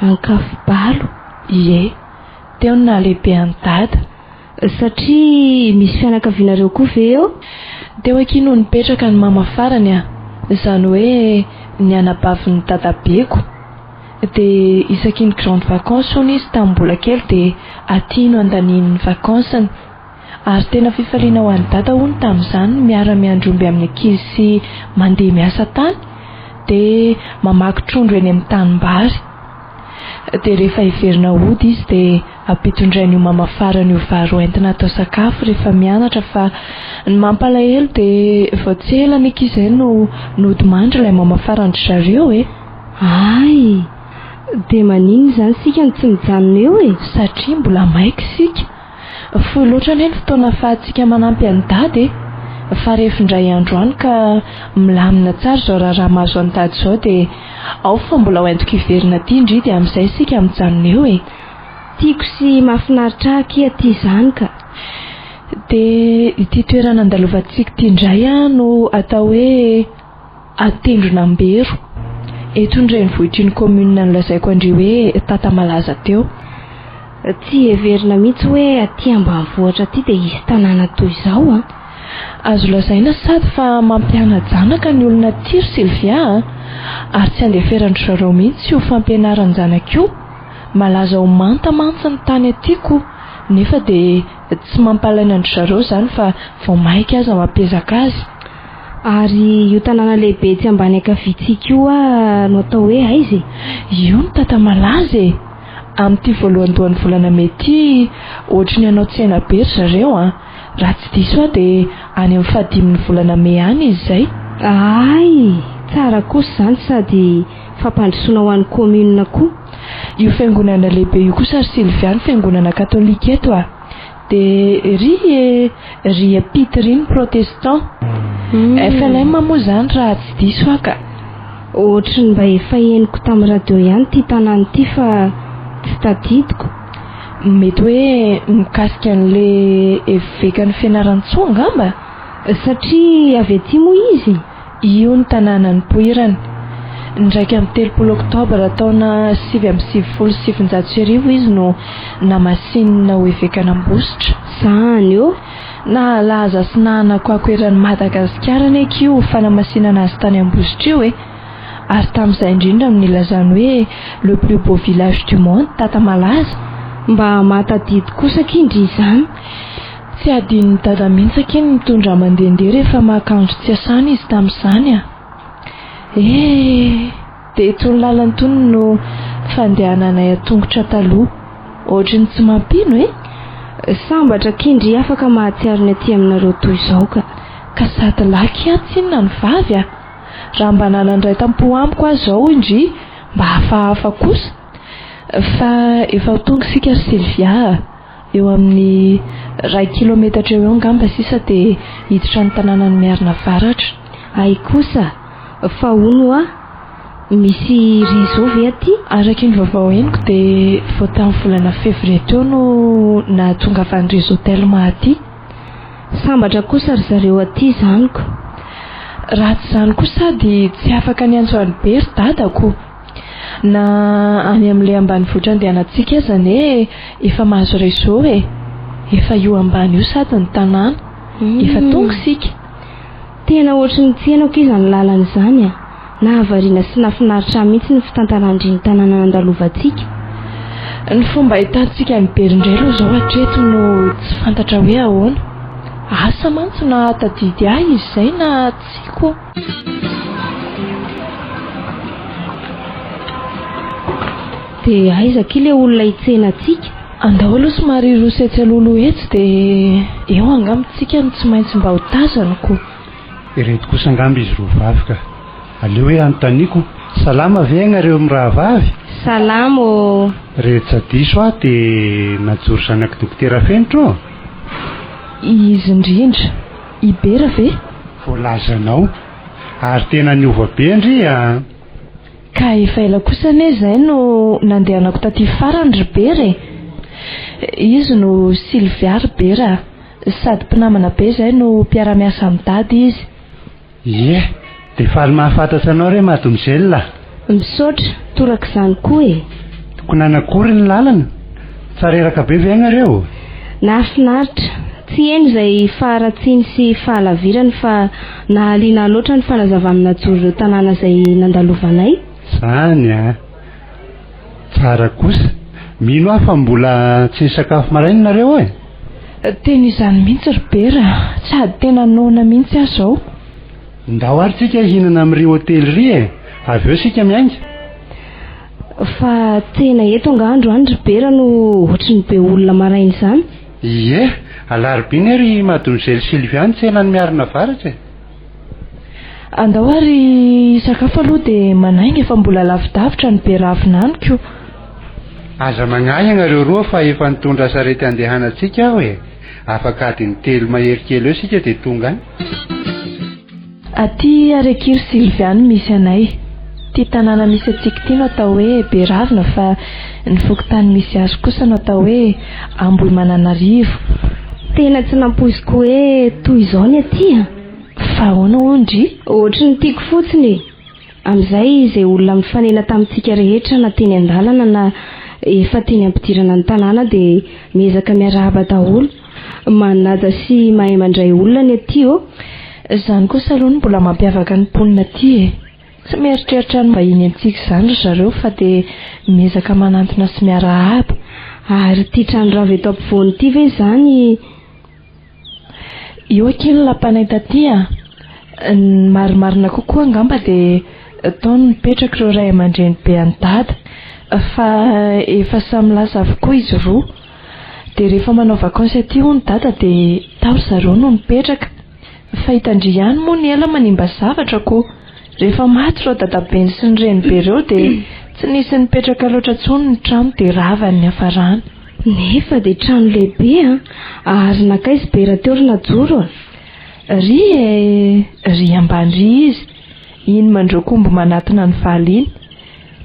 Ankafobalo? Ie. Teo no nahalehibe an'i Dada. Satria misy fianakavianareo koa ve eo? Teo akia no nipetraka ny mama farany a! Izany hoe ny anabavin'ny dadabeko. Dia isaky ny grande vacance hono izy tamin'ny mbola kely dia aty no andaniany ny vacance-ny. Ary tena fifaliana ho an'i Dada hono tamin'izany ny miara-miandry omby amin'ny ankizy sy mandeha miasa tany dia mamaky trondro eny amin'ny tanimbary. Dia rehefa hiverina hody izy dia ampitondrainy io mama farany io vary hoentina atao sakafo rehefa mianatra fa ny mampalahelo dia vao tsy ela ny ankizy izay no nodimandry ilay mama faran-dry zareo e! Hay! Dia maninona izany isika no tsy mijanona eo e? Satria mbola maika isika. Fohy loatra anie ny fotoana ahafahantsika manampy an'i Dada e! Fa rehefa indray andro any ka milamina tsara izao raharaha mahazo an'i Dada izao dia ao fa mbola ho entiko hiverina aty ndry dia amin'izay isika mijanona eo e! Tiako sy mahafinaritra ahy akia aty izany ka! Dia ity toerana andalovantsika ity indray no atao hoe. Antendronambero. Eto ny renivohitr'iny commune nolazaiko an-dry hoe Tatamalaza teo. Tsy heverina mihitsy hoe aty ambanivohitra aty dia hisy tanàna toy izao an! Azo lazaina sady fa mampiana-janaka ny olona aty ry Sylvia a! Ary tsy andeferan-dry zareo mihitsy io fampianaran-janaka io. Malaza ho manta mantsy ny tany aty ko! Nefa dia tsy mampalaina an-dry zareo izany fa vao mainka aza mampiezaka azy. Ary io tanàna lehibe etsy ambany ankaviantsika io hoa no atao hoe aiza e? Io no Tatamalaza e! Amin'ity voalohandohan'ny volana mey ity ohatry ny hanao tsena be ry zareo an! Raha tsy diso aho dia any amin'ny fahadimin'ny volana mey any izy izay. Hay! Tsara kosa izany sady fampandrosoana ho an'ny commune koa. Io fiangonana lehibe io kosa ry Sylvia ny fiangonana katolika eto a! Dia ry e, ry epit ry ny protestant. FLM moa izany raha tsy diso aho ka. Ohatry ny mba efa henoko tamin'ny radio ihany ity tanàna ity fa tsy tadidiko. Mety hoe mikasika an'ilay evekan'i Fianarantsoa angamba? Satria avy aty moa izy? Io ny tanàna nipoirany. Ny 31 oktobra taona 1999 izy no namasinina ho evekan'Ambositra. Zany ô! Nahalaza sy nahanakoako eran'i Madagasikara anie akia io fanamasinana azy tany Ambositra io e! Ary tamin'izay indrindra no nilazany hoe le plus beau village du monde Tatamalaza. Mba mahatadidy kosa akia ndry izany. Tsy adinon'i Dada mihitsy akia ny mitondra mandehandeha rehefa maka andro tsy iasana izy tamin'izany a! Eh! Dia itony lalana itony no fandehananay an-tongotra taloha. Ohatry ny tsy mampino e! Sambatra akia ndry afaka mahatsiaro ny aty aminareo toy izao ka! Ka sady lahy akia tsinona no vavy a! Raha mba nanan-dray tam-po amiko aho izao hoy ndry mba hafahafa kosa! Fa efa ho tonga isika ry Sylvia a! Eo amin'ny iray kilometatra eo eo angamba sisa dia hiditra ny tanànan'i Miarinavaratra. Hay kosa, fa hono hoa, misy réseau ve aty? Araka ny vaovao henoko dia vao tamin'ny volana février teo no nahatongavan'ny réseau Telma aty. Sambatra kosa ry zareo aty izany ko. Raha tsy izany koa sady tsy afaka niantso an'i Be ry dadako. Na any amin'ilay ambanivohitra andehanantsika aza anie efa mahazo réseau e. Efa io ambany io sady ny tanàna. Efa tonga isika. Tena ohatry ny tsy henoko izany lalana izany a! Nahavariana sy nahafinaritra ahy mihitsy ny fitantaran-dry ny tanàna nandalovantsika. Ny fomba ahitantsika an'i Bery indray aloha izao hatreto no tsy fantatra hoe ahoana. Asa mantsy na tadidy ahy izy izay na tsia koa. Dia aiza akia ilay olona hitsena antsika? Andao aloha somary hiroso etsy alohaloha etsy dia eo angamba tsika no tsy maintsy mba ho tazaniko. Ireto kosa angamba izy roavavy ka. Aleo hoe anontaniako, salama ve ianareo mirahavavy? Salama ô! Rehefa tsy diso aho dia najoro zanak'i Dokotera Fenitra ô? Izy indrindra. I Bera ve? Voalazanao. Ary tena niova be ndry a! Ka efa ela kosa anie izay no nandehanako taty farany ry Bera e! Izy no Sylvia ry Bera a! Sady mpinamana be izay no mpiara-miasa amin'i Dada izy. Ie! Dia faly mahafantatra anao re Mademoiselle a! Misaotra, torak'izany koa e! Tokony hanakory ny lalana? Tsareraka be ve ianareo? Nahafinaritra. Tsy heno izay faharatsiany sy fahalavirany fa nahaliana ahy loatra ny fanazavan'i Najoro ireo tanàna izay nandalovanay. Zany an! Tsara kosa. Mino aho fa mbola tsy nisakafo maraina nareo e? Tena izany mihitsy ry Bera a! Sady tena noana mihitsy aho izao. Ndao ary tsika hihinana amin'ry hotely ry e! Avy eo isika miainga. Fa tsena eto angaha androany ry Bera no ohatry ny be olona maraina izany? Ie, alarobia anie ry Mademoiselle Sylvia ny tsenan'i Miarinavaratra e! Andao ary hisakafo aloha dia manainga fa mbola lavidavitra ny Beravinaniko. Aza magnahy ianareo roa fa efa nitondra sarety andehanantsika aho e! Afaka adiny telo mahery kely eo isika dia tonga any. Aty Arekiry Sylvia no misy anay. Ity tanàna misy antsika ity no atao hoe Beravina fa ny fokontany misy azy kosa no atao hoe Ambohimananarivo. Tena tsy nampoiziko hoe toy izao ny aty a! Fa ahoana hono ndry? Ohatry ny tiako fotsiny e! Amin'izay izay olona mifanena tamintsika rehetra na teny an-dalana na efa teny am-pidirana ny tanàna dia miezaka miarahaba daholo. Manaja sy mahay mandray olona ny aty ô! Izany kosa aloha no mbola mampiavaka ny mponina aty e! Tsy mieritreritra ny vahiny antsika izany ry zareo fa dia miezaka manantona sy miarahaba. Ary ity trano rava eto ampovoany ity ve izany? Io akia ny lapanay taty a! Ny marimarina kokoa angamba dia tao no nipetraka ireo ray aman-dreny be an'i Dada fa efa samy lasa avokoa izy roa. Dia rehefa manao vakansy aty hono Dada dia tao ry zareo no mipetraka. Fa hitan-dry ihany moa ny ela manimba zavatra ko! Rehefa maty ireo dadabeny sy ny renibe ireo dia tsy nisy nipetraka loatra intsony ny trano dia rava ny niafarany. Nefa dia trano lehibe an! Ary nankaiza i Bera teo ry Najoro a? Ry e! Ry ambany ry izy, iny mandroaka omby manatona ny valy iny.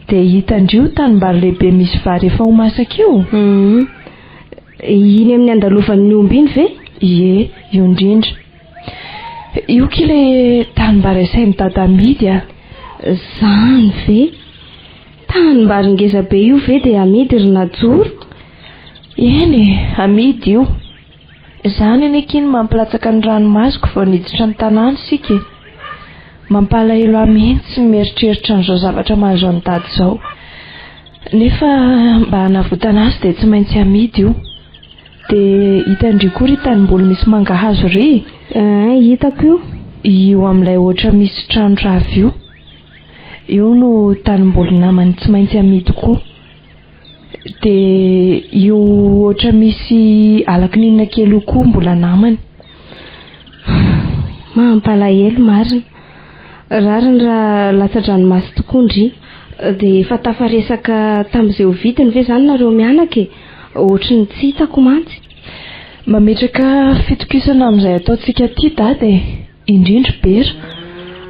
Dia hitan-dry io tanimbary lehibe misy vary efa ho masaka io? Hum. Iny amin'ny andalovan'ny omby iny ve? Ie, io indrindra. Io ki le tanimbary asain'i Dada amidy a! Zany ve? Tanimbary ngeza be io ve dia amidy ry Najoro? Eny e, amidy io. Izany anie ki no mampilatsaka ny ranomasoko vao niditra ny tanàna isika e! Mampalahelo ahy mihitsy ny mieritreritra an'izao zavatra mahazo an'i Dada izao. Nefa mba hanavotana azy dia tsy maintsy amidy io. Dia hitan-dry koa ry tanimboly misy mangahazo ry? Eeh, hitako io. Io amin'ilay ohatra misy trano rava io. Io no tanimboly namany tsy maintsy amidy koa. Dia io ohatra misy alakininina kely io koa mbola namany. Mampalahelo marina. Rariny raha latsa-dranomaso tokoa ndry. Dia efa tafaresaka tamin'izay ho vidiny ve izany nareo mianaka e? Ohatry ny tsy hitako mantsy. Mametraka fitokisana amin'izay ataontsika aty Dada e! Indrindra Bera.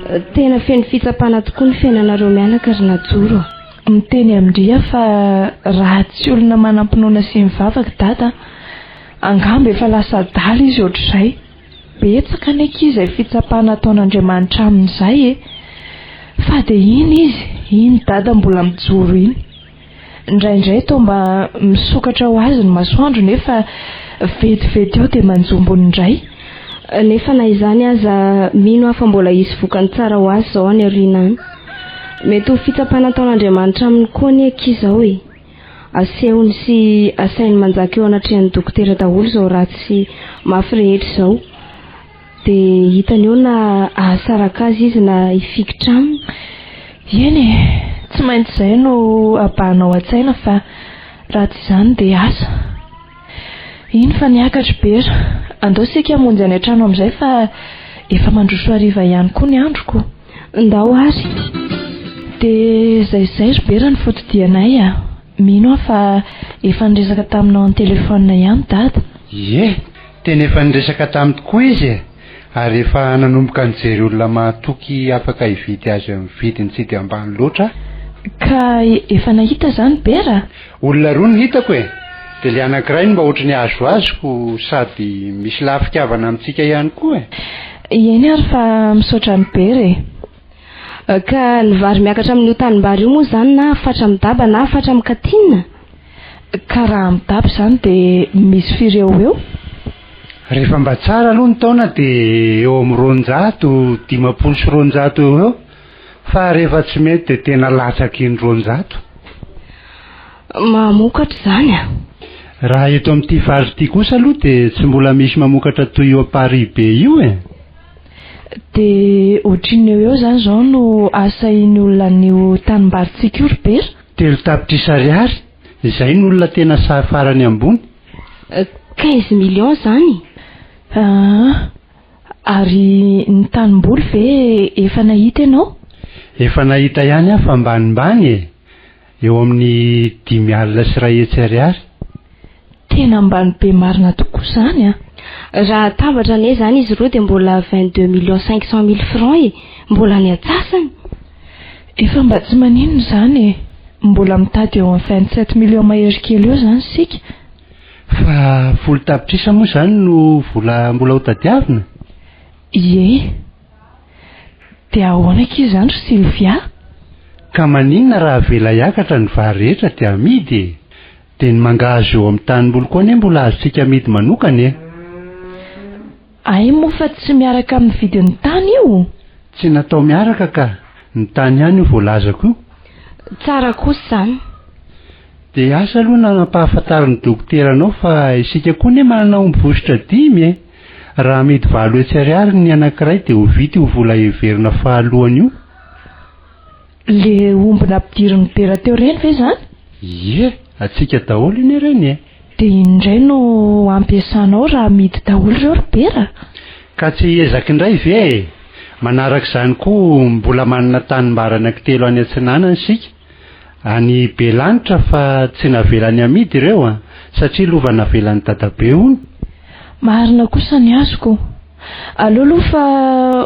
Tena feno fitsapana tokoa ny fiainanareo mianaka ry Najoro a! Miteny amin-dry aho fa raha tsy olona manam-pinoana sy mivavaka Dada, angamba efa lasa adala izy ohatr'izay. Betsaka anie akia izay fitsapana ataon'Andriamanitra aminy izay e! Fa dia iny izy, iny Dada mbola mijoro iny. Indraindray toa mba misokatra ho azy ny masoandro nefa vetivety eo dia manjombona indray. Nefa na izany aza mino aho fa mbola hisy vokany tsara ho azy izao any aoriana any. Mety ho fitsapana ataon'Andriamanitra aminy koa anie akia izao e! Asehony sy asainy manjaka eo anatrehan'ny dokotera daholo izao ratsy sy mafy rehetra izao. Dia hitany eo na hahasaraka azy izy na hifikitra aminy. Eny e, tsy maintsy izay no abahanao an-tsaina fa raha tsy izany dia asa. Iny fa niakatra i Bera. Andao isika hamonjy any an-trano amin'izay fa efa mandroso hariva ihany koa ny androko. Ndao ary. Dia izay izay ry Bera ny fotodianay a. Mino aho fa efa niresaka taminao an-telefaonina ihany Dada. Ie, Tena efa niresaka taminy tokoa izy e! Ary efa nanomboka nijery olona mahatoky afaka hividy azy amin'ny vidiny tsy dia ambany loatra aho. Ka efa nahita izany Bera? Olona roa no hitako e! Dia ilay anankiray no mba ohatry ny azoazoko sady misy lafin-kavana amintsika ihany koa e! Eny ary fa misaotra an'i Bera e! Ka ny vary miakatra amin'io tanimbary io moa izany na fatra midaba na fatra mikatina? Ka raha midaba izany dia misy firy eo ho eo? Rehefa mba tsara aloha ny taona dia eo amin'ny 200, 250 eo ho eo, fa rehefa tsy mety dia tena latsaky ny 200. Mahamokatra izany a! Raha eto amin'ity faritra ity kosa aloha dia tsy mbola misy mamokatra toy io Amparibe io e! Dia ohatrinona eo ho eo izany izao no asahin'ny olona an'io tanimbarintsika io ry Bera? 3 tapitrisa ariary, izay no olona tena sahy farany ambony. 15 millions izany? Aa, ary ny tanimboly ve efa nahita ianao? Efa nahita ihany aho fa ambanimbany e! Eo amin'ny 150 ariary. Tena ambany be marina tokoa izany an! Raha atambatra anie izany izy roa dia mbola 22 millions 500 mille francs e! Mbola ny antsasany! Efa mba tsy maninona izany e! Mbola mitady eo amin'ny 27 millions mahery kely eo izany isika. Fa 10 tapitrisa moa izany no vola mbola ho tadiavina? Ie. Dia ahoana akia izany ry Sylvia? Ka maninona raha avela hiakatra ny vary rehetra dia amidy e? Dia ny mangahazo eo amin'ny tanimboly koa anie mbola azontsika amidy manokana e! Hay moa fa tsy miaraka amin'ny vidin'ny tany io? Tsy natao miaraka ka! Ny tany ihany io voalazako io. Tsara kosa izany. Dia asa aloha na nampahafantarin'ny dokotera anao fa isika koa anie manana omby vositra dimy e! Raha amidy 800 ariary ny anankiray dia ho vita io vola heverina fahalohany io. Le omby nampidirin'i Bera teo ireny ve izany? Ie, antsika daholo anie ireny e! Dia iny indray no ampiasanao raha amidy daholo ireo ry Bera? Ka tsy hiezaka indray ve e! Manaraka izany koa mbola manana tanimbary anankitelo any atsinanana isika, any Belanitra fa tsy navelany hamidy ireo an, satria lova navelan'i dadabe hono. Marina kosa ny azoko. Aleo aloha fa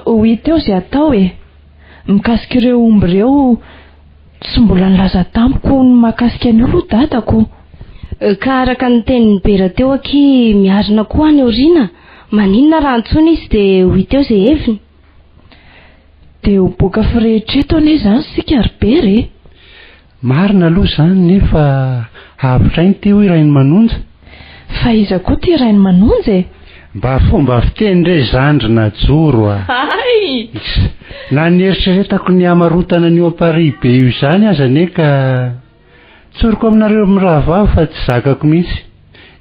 ho hita eo izay atao e! Mikasika ireo omby ireo, tsy mbola nilaza tamiko ny mahakasika an'io aloha dadako. Ka araka ny tenin'i Bera teo akia miarina koa any aoriana, maninona raha antsoina izy dia ho hita eo izay heviny. Dia ho boka firehitra eto anie izany isika ry Bera e! Marina aloha izany nefa avotra aina ity hoy Rainimanonja. Fa iza koa ity Rainimanonja e? Mba fomba fiteny re izany ry Najoro a! Hay! Na ny eritreretako ny hamarotana an'io Amparihy be io izany aza anie ka tsoriko aminareo mirahavavy fa tsy zakako mihitsy.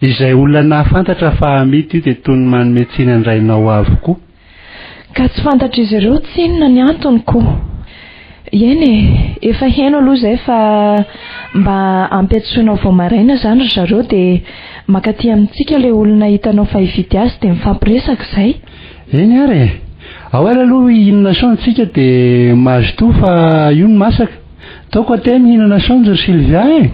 Izay olona nahafantatra fa amidy io dia toy ny manome tsiny an-drainao avokoa. Ka tsy fantatr'izy ireo tsinona ny antony ko. Eny e, efa heno aloha izay fa mba ampiantsoinao vao maraina izany ry zareo dia mankaty amintsika ilay olona hitanao fa hividy azy dia mifampiresaka izay. Eny ary e! Ao ary aloha hihinana saonjo tsika dia mazotoa fa io no masaka. Taoko aty mihinana saonjo ry Sylvia e!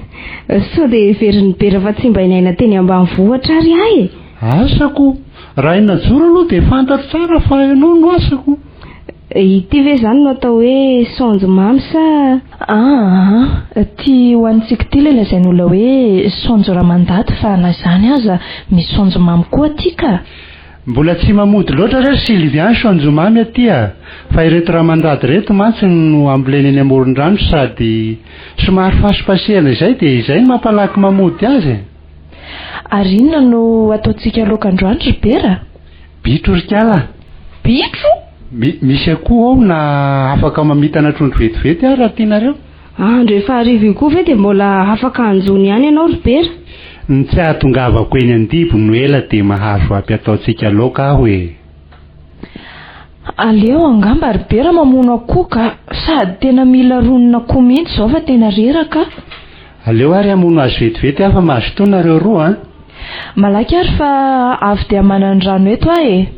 Sao dia heverin'i Bera fa tsy mba niaina teny ambanivohitra ary aho e! Asa ko! Raha i Najoro aloha dia fantatro tsara fa ianao no asako. Ity ve izany no atao hoe saonjo mamy sa. Aa, ity hohanintsika ity ilay lazain'olona hoe saonjo ramandady fa na izany aza misy saonjo mamy koa aty ka. Mbola tsy mamody loatra re ry Sylvia ny saonjo mamy aty a! Fa ireto ramandady ireto mantsy no ambolena eny amoron-drano sady somary fasipasihana izay dia izay no mampalaky mamody azy e! Ary inona no ataontsika laoka androany ry Bera? Bitro ry kala! Bitro? Mi, misy akoho ao na afaka mamitana trondro vetivety aho raha tianareo. Andro efa hariva io koa ve dia mbola afaka hanjono ihany ianao ry Bera? Ny tsy ahatongavako eny andibo no ela dia mahazo ampy ataontsika laoka aho e! Aleo angamba ry Bera mamono akoho ka! Sady tena mila ronon'akoho mihitsy izao fa tena reraka aho. Aleo ary hamono azy vetivety aho fa mazotoa nareo roa an! Malaky ary fa avy dia manan-drano eto aho e!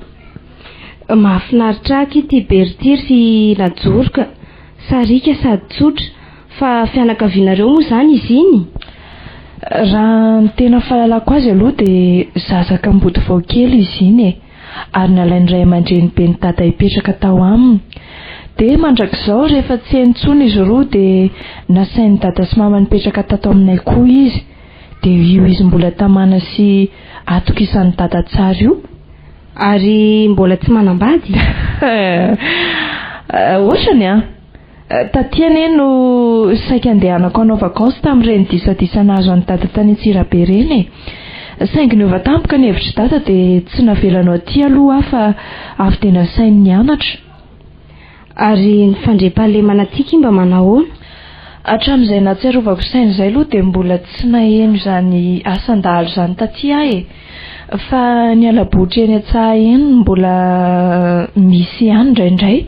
Mahafinaritra ahy aky ity Bera ity ry Najoro ka! Sariaka sady tsotra. Fa fianakavianareo moa izany izy iny? Raha ny tena fahalalako azy aloha dia zaza kamboty vao kely izy iny e! Ary nalain'ny ray aman-dreniben'i Dada hipetraka tao aminy. Dia mandrakizao rehefa tsy eny intsony izy roa dia nasain'i Dada sy Mama nipetraka tato aminay koa izy. Dia io izy mbola tamana sy atokisan'i Dada tsara io. Ary mbola tsy manambady? Ohatrany an! Taty anie no saika andehanako hanao vakansy tamin'ireny disadisa nahazo an'i Dada tany Antsirabe ireny e! Saingy niova tampoka ny hevitr'i Dada dia tsy navelanao aty aloha aho fa avy dia nasainy nianatra. Ary ny fandriampahalemana aty ki mba manahoana? Hatramin'izay nahatsiarovako saina izay aloha dia mbola tsy naheno izany asan-dahalo izany taty aho e! Fa ny hala-botry eny an-tsaha eny no mbola misy ihany indraindray.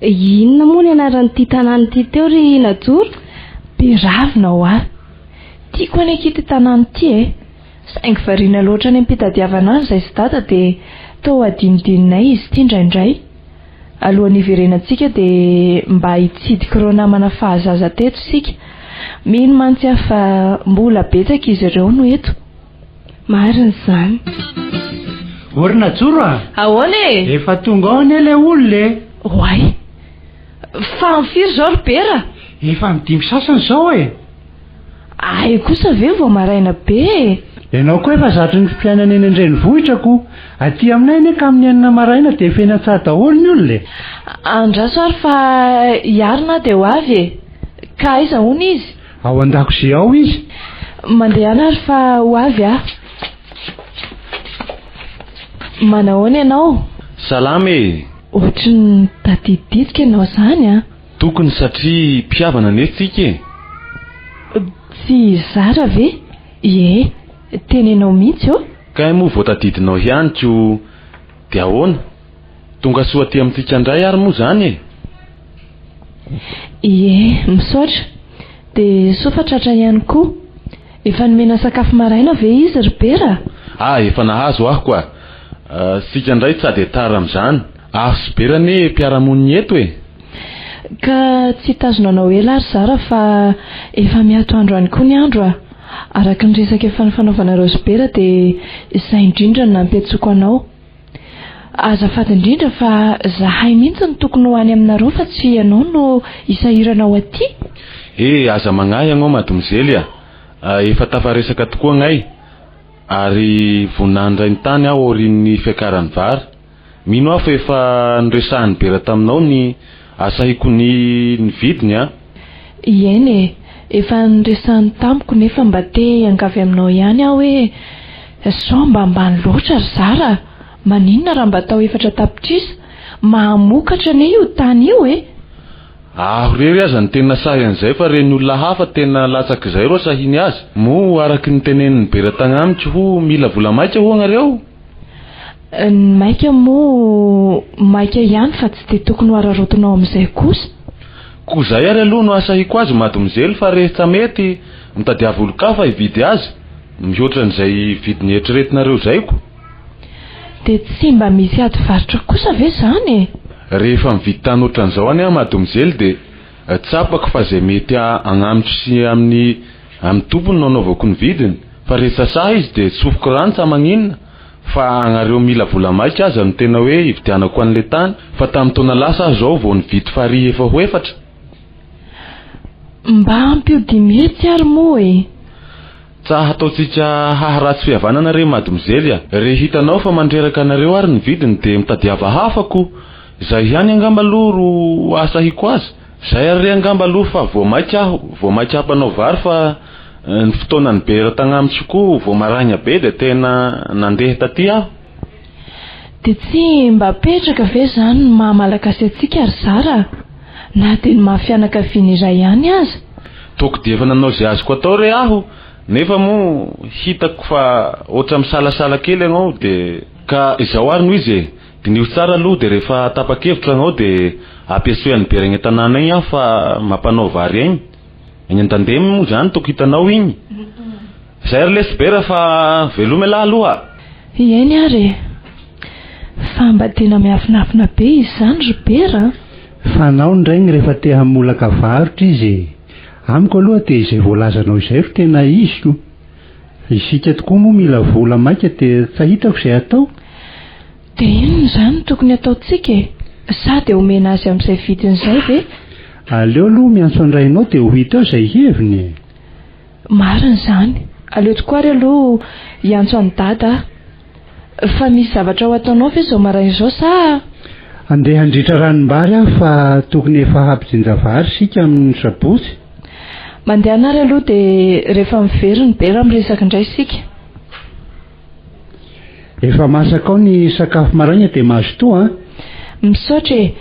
Inona moa ny anaran'ity tanàna ity teo ry Najoro? Beravina ho'a. Tiako anie akia ity tanàna ity e! Saingy variana loatra any am-pitadiavana any izahay sy Dada dia toa hadinodininay izy ity indraindray. Alohan'ny hiverenantsika dia mba hitsidika ireo namana fahazaza teto isika. Mino mantsy aho fa mbola betsaka izy ireo no eto. Marina izany. Ô ry Najoro a! Ahoana e? Efa tonga ao anie ilay olona e! Oay! Fa amin'ny firy izao ry Bera? Efa amin'ny dimy sasany izao e! Hay kosa ve vao maraina be e! Ianao koa efa zatry ny fiainana eny an-drenivohitra ko! Aty aminay anie ka amin'ny enina maraina dia efa eny an-tsaha daholo ny olona e! Andraso ary fa hiarina aho dia ho avy e! Ka aiza hono izy? Ao an-dakozia ao izy. Mandehana ary fa ho avy aho. Manahoana ianao? Salama e! Ohatry ny tadididiko ianao izany an! Tokony satria mpihavana anie tsika e! Tsy zara ve? Ie, tenenao mihitsy ô! Kay moa vao tadidinao ihany ko dia ahoana? Tonga soa aty amintsika indray ary moa izany e! Ie, misaotra. Dia soa fa tratra ihany koa. Efa nomena sakafo maraina ve izy ry Bera? Ah, efa nahazo aho koa. Sika indray tsa dia tara amin'izany. Aho sy Bera anie mpiara-monina eto e! Ka tsy hitazona anao ela ary zara fa efa miha-atoandro any koa ny andro a! Araka ny resaka efa nifanaovanareo sy Bera dia izay indrindra no nampiantsoako anao. Azafady indrindra fa zahay mihitsy no tokony ho any aminareo fa tsy ianao no hisahirana ho aty. Eh, aza magnahy agnao madomozely a! Efa tafaresaka tokoa agnay ary vonona handray ny tany aho aorian'ny fiakaran'ny vary. Mino aho fa efa noresahan'i Bera taminao ny asahiko ny ny vidiny an! Ieny e, efa noresahiny tamiko nefa mba te hiangavy aminao ihany aho hoe sao mba ambany loatra ry zara a! Maninona raha mba atao 4 tapitrisa? Mahamokatra anie io tany io e! Aho rery aza no tena sahy an'izay fa reny olona hafa tena latsak'izay rô sahiny azy. Moa araky ny tenenin'i Bera tagnamiko ho mila vola maika hoagnareo? Ny maika moa maika ihany fa tsy dia tokony ho araraotinao amin'izay kosa. Ko zay ary aloha no asahiko azy madomizely fa rehetsa mety mitadiava olon-kafa hividy azy mihoatra an'izay vidiny eritreretinareo zay ko. Dia tsy mba misy ady varotra kosa ve zany e? Rehefa mividy tany ohatran'izao anie aho madomizely dia tsapako fa zay mety agnamiko sy amin'ny amin'ny tompony no anaovako ny vidiny fa rehetsa sahy izy dia tsofiko rano tsa magninona. Fa agnareo mila vola maika aza no tena hoe hividianako an'le tany fa tamin'ny taona lasa aho zao vao nividy farihy efa ho efatra. Mba ampio 500 ary moa e! Tsa hataontsika haharatsy fihavanana re madimozely a! Re hitanao fa mandreraka anareo ary ny vidiny de mitadiava hafa ko! Zay ihany angamba aloha ro ahasahiko azy! Zay ary re angamba aloha fa vao maika aho vao maika hampanao vary fa ny fotoana nibera tagnamiko koa vao maraigna be de tena nandeha taty aho. Dia tsy mba apetraka ve izany ny maha Malagasy antsika ry zara a? Na dia ny maha fianakaviana iray ihany aza. Toko dia efa nanao izay azoko atao re aho, nefa moa hitako fa ohatran'ny misalasala kely ianao dia. Ka izao ary no izy e, diniho tsara aloha dia rehefa tapa-kevitra ianao dia ampiasoy an'i Bera eny an-tanàna eny aho fa mampanao vary eny. Eny Andandemy moa izany toko hitanao iny. Zay ry lesy Bera fa veloma elah aloha. Eny ary e! Fa mba tena miafinafina be izy izany ry Bera a! Fanao ny rainy rehefa te hamolaka varotra izy e! Amiko aloha dia izay voalazanao izay ro tena izy ko! Isika tokoa moa mila vola maika dia tsa hitako izay atao. Dia inona izany no tokony hataontsika e? Sa dia omena azy amin'izay vidiny izay ve? Aleo aloha miantso an-drainao dia ho hita eo izay heviny e! Marina izany. Aleo tokoa ary aloha hiantso an'i Dada aho. Fa misy zavatra ho ataonao ve izao maraina izao sa? Andeha handritra ranombary aho fa tokony efa hampijinja vary isika amin'ny sabotsy. Mandehana ary aloha dia rehefa miverina Bera miresaka indray isika. Efa masaka ao ny sakafo maraina dia mazotoa an! Misaotra e!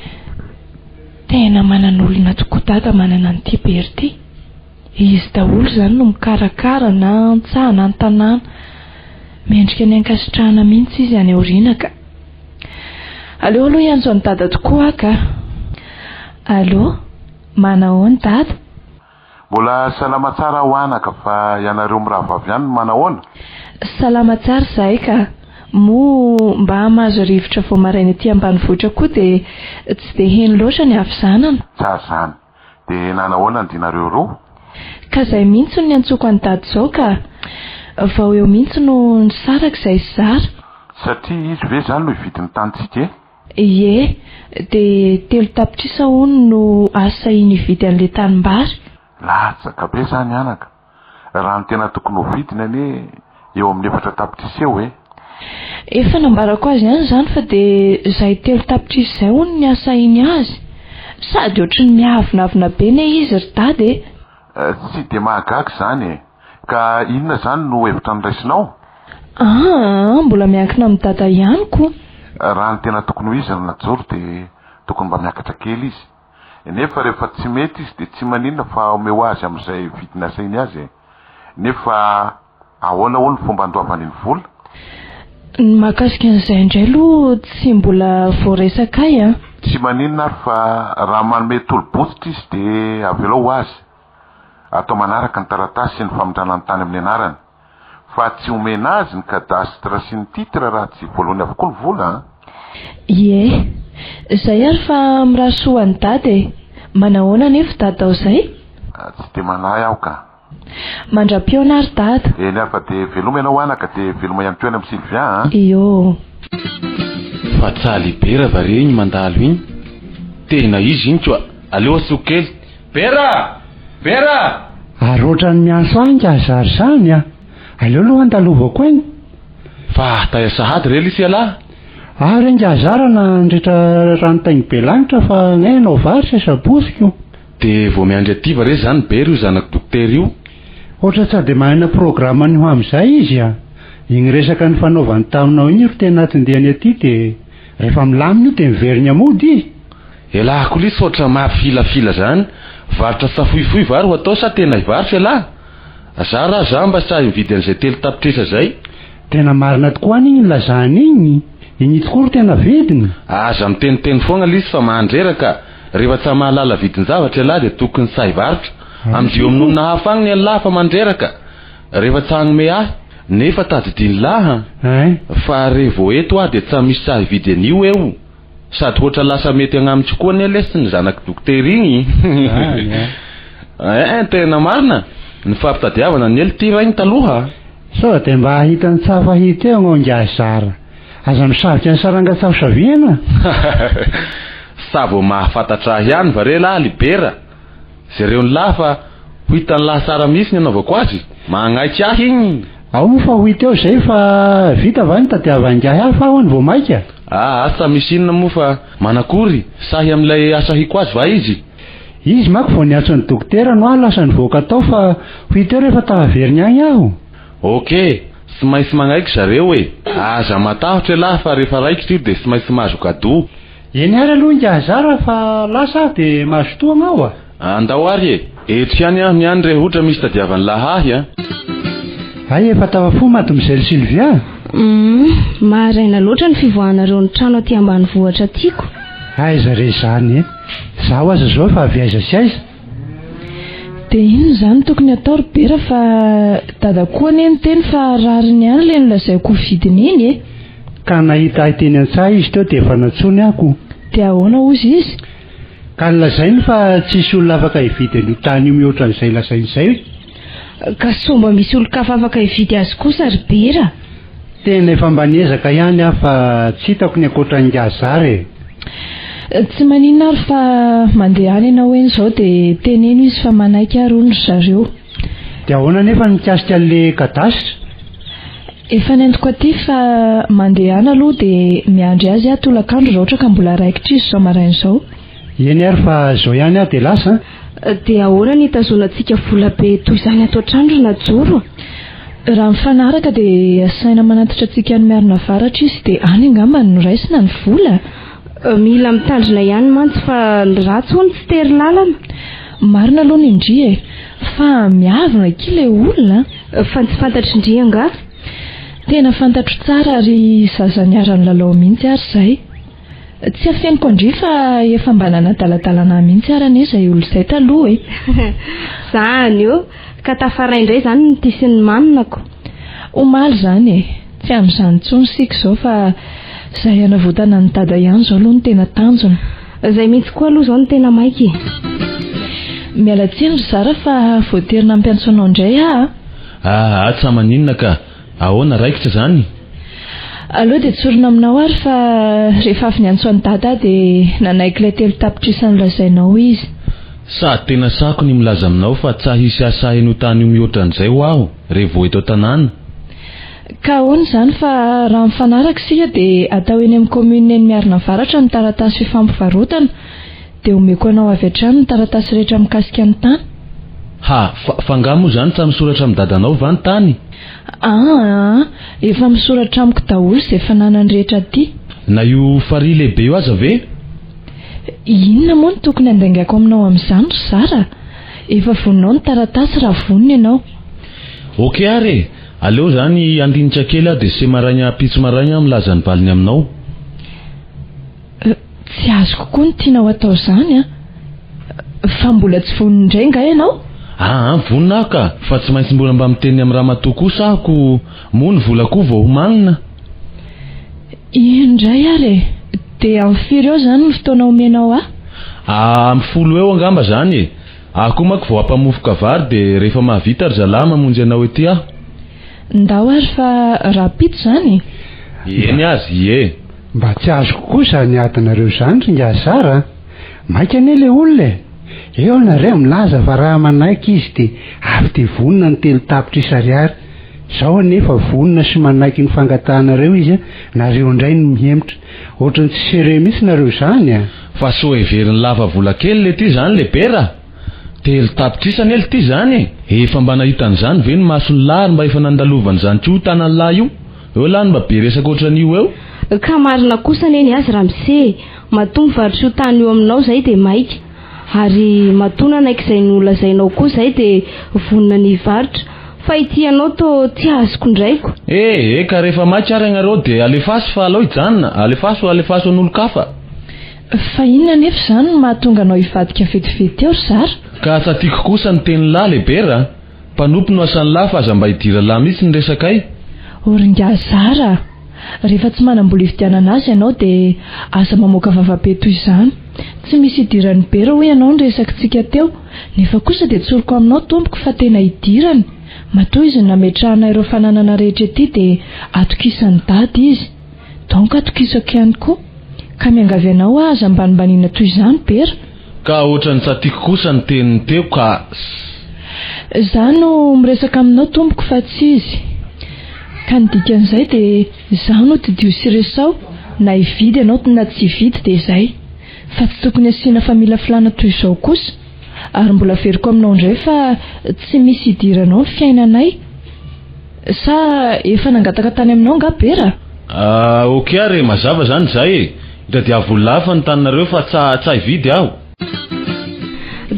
Tena manan'olona tokoa Dada manana an'ity Bera ity. Izy daholo izany no mikarakara na an-tsaha na an-tanàna. Mendrika ny ankasitrahana mihitsy izy any aoriana ka. Aleo aloha hiantso an'i Dada tokoa aho ka. Allô, manahoana Dada? Mbola salama tsara aho anaka fa ianareo mirahavavy ihany no manahoana? Salama tsara izahay ka. Moa mba mahazo rivotra vao maraina ety ambanivohitra koa dia tsy dia heno loatra ny havizanana. Tsara izany. Dia nanahoana ny dinareo roa? Ka zay mihitsy no niantsoako an'i dada izao ka! Vao eo mihitsy no nisaraka izay sy zara. Satria izy ve izany no hividy ny tanintsika e? Ie, dia 3 tapitrisa hono no asainy hividy an'ilay tanimbary. Latsaka be izany anaka. Raha ny tena tokony ho vidiny anie eo amin'ny 4 tapitrisa eo e! Efa nambarako azy ihany izany fa dia izay 3 tapitrisa izay hono ny asainy azy. Sady ohatry ny miavonavona be ne izy ry dada e! Tsy dia mahagaga izany e! Ka inona izany no hevitra noraisinao? Aa, mbola miankina amin'i dada ihany ko! Raha ny tena tokony ho izy ry Najoro dia tokony mba miakatra kely izy. Nefa rehefa tsy mety izy dia tsy maninona fa omeo azy amin'izay vidiny asainy azy e! Nefa ahoana hono ny fomba andoavany ny vola? Ny mahakasika an'izay indray aloha tsy mbola voaresakay an! Tsy maninona ary fa raha manome tolo-bototra izy dia avelao ho azy. Atao manaraka ny taratasy sy ny famindrana ny tany amin'ny anarany. Fa tsy omena azy ny cadastre sy ny titre raha tsy voalohany avokoa ny vola an! Ie. Zay ary fa mirary soa ho an'i Dada e! Manahoana anefa Dada ao zay? Tsy dia manahy aho ka. Mandra-pihaona ary Dada. Eny ary fa dia veloma ianao anaka dia veloma ihany koa any amin'i Sylvia an! Ioo. Fa tsaly Bera va re iny mandalo iny? Tena izy iny koa! Aleo asoko kely. Bera! Bera! Ary ohatran'ny miantso ahy nga zary zany a! Aleo aloha andalovako eny. Fa taia sahady re lisy ialahy? Aho re nga zara nandritra rano taingy be lanitra fa ngay hanao vary sesa bosiko. De vao miandry aty va re zany Bera io zanak'i dokotera io? Ohatra tsa de manana programme ny ho amizay izy a! Igny resaka nifanaovany taminao igny ro tena atindehany aty de rehefa milamina io de miverigna mody izy. Elah ko lisy oatra mafilafila zany, varotra safoifoy va ro atao sa tena hivarotra elah? Za raha za mba sahy mividy an'izay 3 tapitrisa zay. Tena marina tokoa any igny nilazany igny, igny tokoa ro tena vidiny. Aza miteniteny foagna lisy fa mandreraka, rehefa tsa mahalala vidin-javatra elah de tokony sahy varotra, amdio amin'olona hafa agny elah fa mandreraka, rehefa tsa hagnome ahy, nefa tadidin'lah an, fa re vao eto aho de tsa misy sahy hividy an'io eo. Sady hoatra lasa mety agnamiko koa anie lesy ny zanak'i dokotera igny. Eh, tena marina. Ny fampitadiavana anie lty raigny taloha. Sao dia mba hahita ny tsafa hita eo agnao ingahy Zara. Aza misavika ny saranga tsavosavihana. Sa vao mahafantatra ahy ihany va re lahy Libera? Jereo ny lahy fa ho hitan'ny lahy tsara mihitsy ny anaovako azy. Magnaiky ahy igny. Ao moa fa ho hita eo izay fa vita va ny tadiavan'ingahy ahy fa hono vao maika? Aa asa misy inona moa fa manakory, sahy amin'ilay asahiko azy va izy? Izy manko vao niantso ny dokotera no aho lasa nivoaka tao fa ho hita eo rehefa tafaveriny agny aho. Ok, tsy maintsy magnaiky zareo e! Aza matahotra elah fa rehefa raikitra io dia tsy maintsy mahazo cadeau. Eny ary aloha ingahy zara fa lasa aho dia mazotoa agnao a! Andao ary e! Eto ihany aho niany re hotra misy tadiavan'lah ahy a! Hay efa tafafoha mademoiselle Sylvia? Humm, maharaina loatra ny fivoahanareo ny trano aty ambanivohitra aty ko. Aiza re izany e! Zaho aza izao efa avy aiza sy aiza? Dia inona izany no tokony atao ry Bera fa Dada koa anie niteny fa rariny ihany ilay nolazaiko ho vidiny iny e! Ka nahita ahy teny an-tsaha izy teo dia efa nantsoiny aho ko. Dia ahoana hozy izy? Ka nolazainy fa tsisy olona afaka hividy an'io tany io mihoatra an'izay lazainy izay. Ka sao mba misy olon-kafa afaka hividy azy kosa ry Bera? Tena efa mba niezaka ihany aho fa tsy hitako ny ankoatra an'ingahy Zara e! Tsy maninona ary fa mandehana ianao eny izao dia teneno izy fa manaiky ary hono ry zareo. Dia ahoana anefa ny mikasika an'ilay cadastre? Efa nentiko aty fa mandehana aloha dia miandry azy aho tolakandro raha ohatra ka mbola raikitra izy izao maraina izao. Eny ary fa izao ihany aho dia lasa an! Dia ahoana ny hitazonantsika vola be toy izany ato an-trano ry Najoro a? Raha mifanaraka dia asaina manatitra antsika any Miarinavaratra izy dia any angamba no raisina ny vola. Mila mitandrina ihany mantsy fa ny ratsy hono tsy tery lalana. Marina aloha ny ndry e! Fa miavona akia ilay olona a! Fa ny tsy fantatry ndry angaha? Tena fantatro tsara ary zaza niara-nilalao mihitsy ary izay. Tsy afeniko an-dry fa efa mba nanadaladalana ahy mihitsy ary anie izay olona izay taloha e! Zany ô! Ka tafaray indray izany ny tia sy ny manina ko! Omaly izany e! Tsy amin'izany intsony isika izao fa izay hanavotana an'i Dada ihany izao aloha no tena tanjona. Izay mihitsy koa aloha izao no tena maika e! Miala tsiny ry zara fa voatery nampiantso anao indray aho a! Aa tsa maninona ka! Ahoana raikitra izany? Aleo dia tsorina aminao ary fa rehefa avy niantso an'i Dada aho dia nanaiky ilay 3 tapitrisa nolazainao izy. Sady tena sako ny milaza aminao fa tsa hisy hahasahy an'io tany io mihoatra an'izay ho aho re vao eto an-tanàna. Ka ahoana izany fa raha mifanaraka isika dia atao eny amin'ny commune eny Miarinavaratra ny taratasy fifampivarotana dia omeko anao avy hatrany ny taratasy rehetra mikasika ny tany. Ha, fa, fa angaha moa izany tsa misoratra amin'ny dadanao va ny tany? Aa, efa misoratra amiko daholo izay fananany rehetra aty. Na io farihy lehibe io aza ve? Inona moa no tokony handaingako aminao amin'izany ry zara? Efa voninao ny taratasy raha vonona ianao. Ok ary e! Aleo izany handinika kely aho dia se maraigna ampitso maraigna aho milaza ny valiny aminao. Tsy azoko koa ny tianao atao izany an! Fa mbola tsy vonona indray nga ianao? Aa vonona aho ka! Fa tsy maintsy mbola mba miteny amin'i ramatoa kosa aho ko moa ny vola koa vao homanina. Ino indray ary e! Dia amin'ny firy eo izany ny fotoana omenao ahy? Amin'ny folo eo angamba izany e! Aho koa manko vao hampamofoka vary dia rehefa mahavita ry zalahy mamonjy anao ety aho. Ndao ary fa rahampitso izany e! Eny aza, ie. Mba tsy azoko koa izany adinareo izany ry ingahy Zara a! Maika anie ilay olona e! Eo nareo milaza fa raha manaiky izy dia avy dia vonona ny 3 tapitrisa ariary. Izao anefa vonona sy manaiky ny fangatahanareo izy a, nareo indray no mihemotra. Ohatran'ny tsy sérieux mihitsy nareo izany a! Fa soa heverin'ny lava vola kely le ty zany le bera? 3 tapitrisa anie lty zany e! Efa mba nahita an'izany ve ny mason'ny lahy ary mba efa nandalovan'izany koa io tanan'lahy io? Eo lahy no mba be resaka ohatran'io eo. Ka marina kosa anie ny azy ramose e! Matoa mivarotra io tany io aminao zay dia maika. Ary matoa nanaiky izay nolazainao koa zay dia vonona ny hivarotra. Fa ity anao toa tsy azoko indraiko. Eh eh ka rehefa maika ary ianareo dia alefaso fa alao hijanona, alefaso alefaso an'olon-kafa. Fa inona anefa izany no mahatonga anao hivadika vetivety eo ry zara? Ka tsa tiako kosa ny tenin'lah le bera a! Mpanompo no asan'lah fa aza mba idiran'lah mihitsy ny resakay. O ry ingahy zara a! Rehefa tsy manam-bola hividianana azy ianao dia aza mamoaka vavabe toy izany. Tsy misy idiran'ny bera hoy ianao ny resakitsika teo, nefa kosa dia tsoriko aminao tompoko fa tena idirany. Matoa izy no nametrahana ireo fananana rehetra ety dia atokisan'i dada izy. Donc atokisako ihany koa. Ka miangavy anao aho aza ambanimbaniana toy izany Bera. Ka ohatran'ny tsa tiako kosa ny teniny teo ka. Za no miresaka aminao tompoko fa tsy izy. Ka ny dikan'izay dia izaho no didio sy resaho na hividy ianao na tsy hividy dia izay. Fa tsy tokony asiana familafilana toy izao kosa. Ary mbola averiko aminao indray fa tsy misy idiranao ny fiainanay. Sa efa nangataka tany aminao angaha Bera? Ah ok ary e, mazava zany izay e. Itadiavo olona hafa ny taninareo fa tsa tsa hividy aho.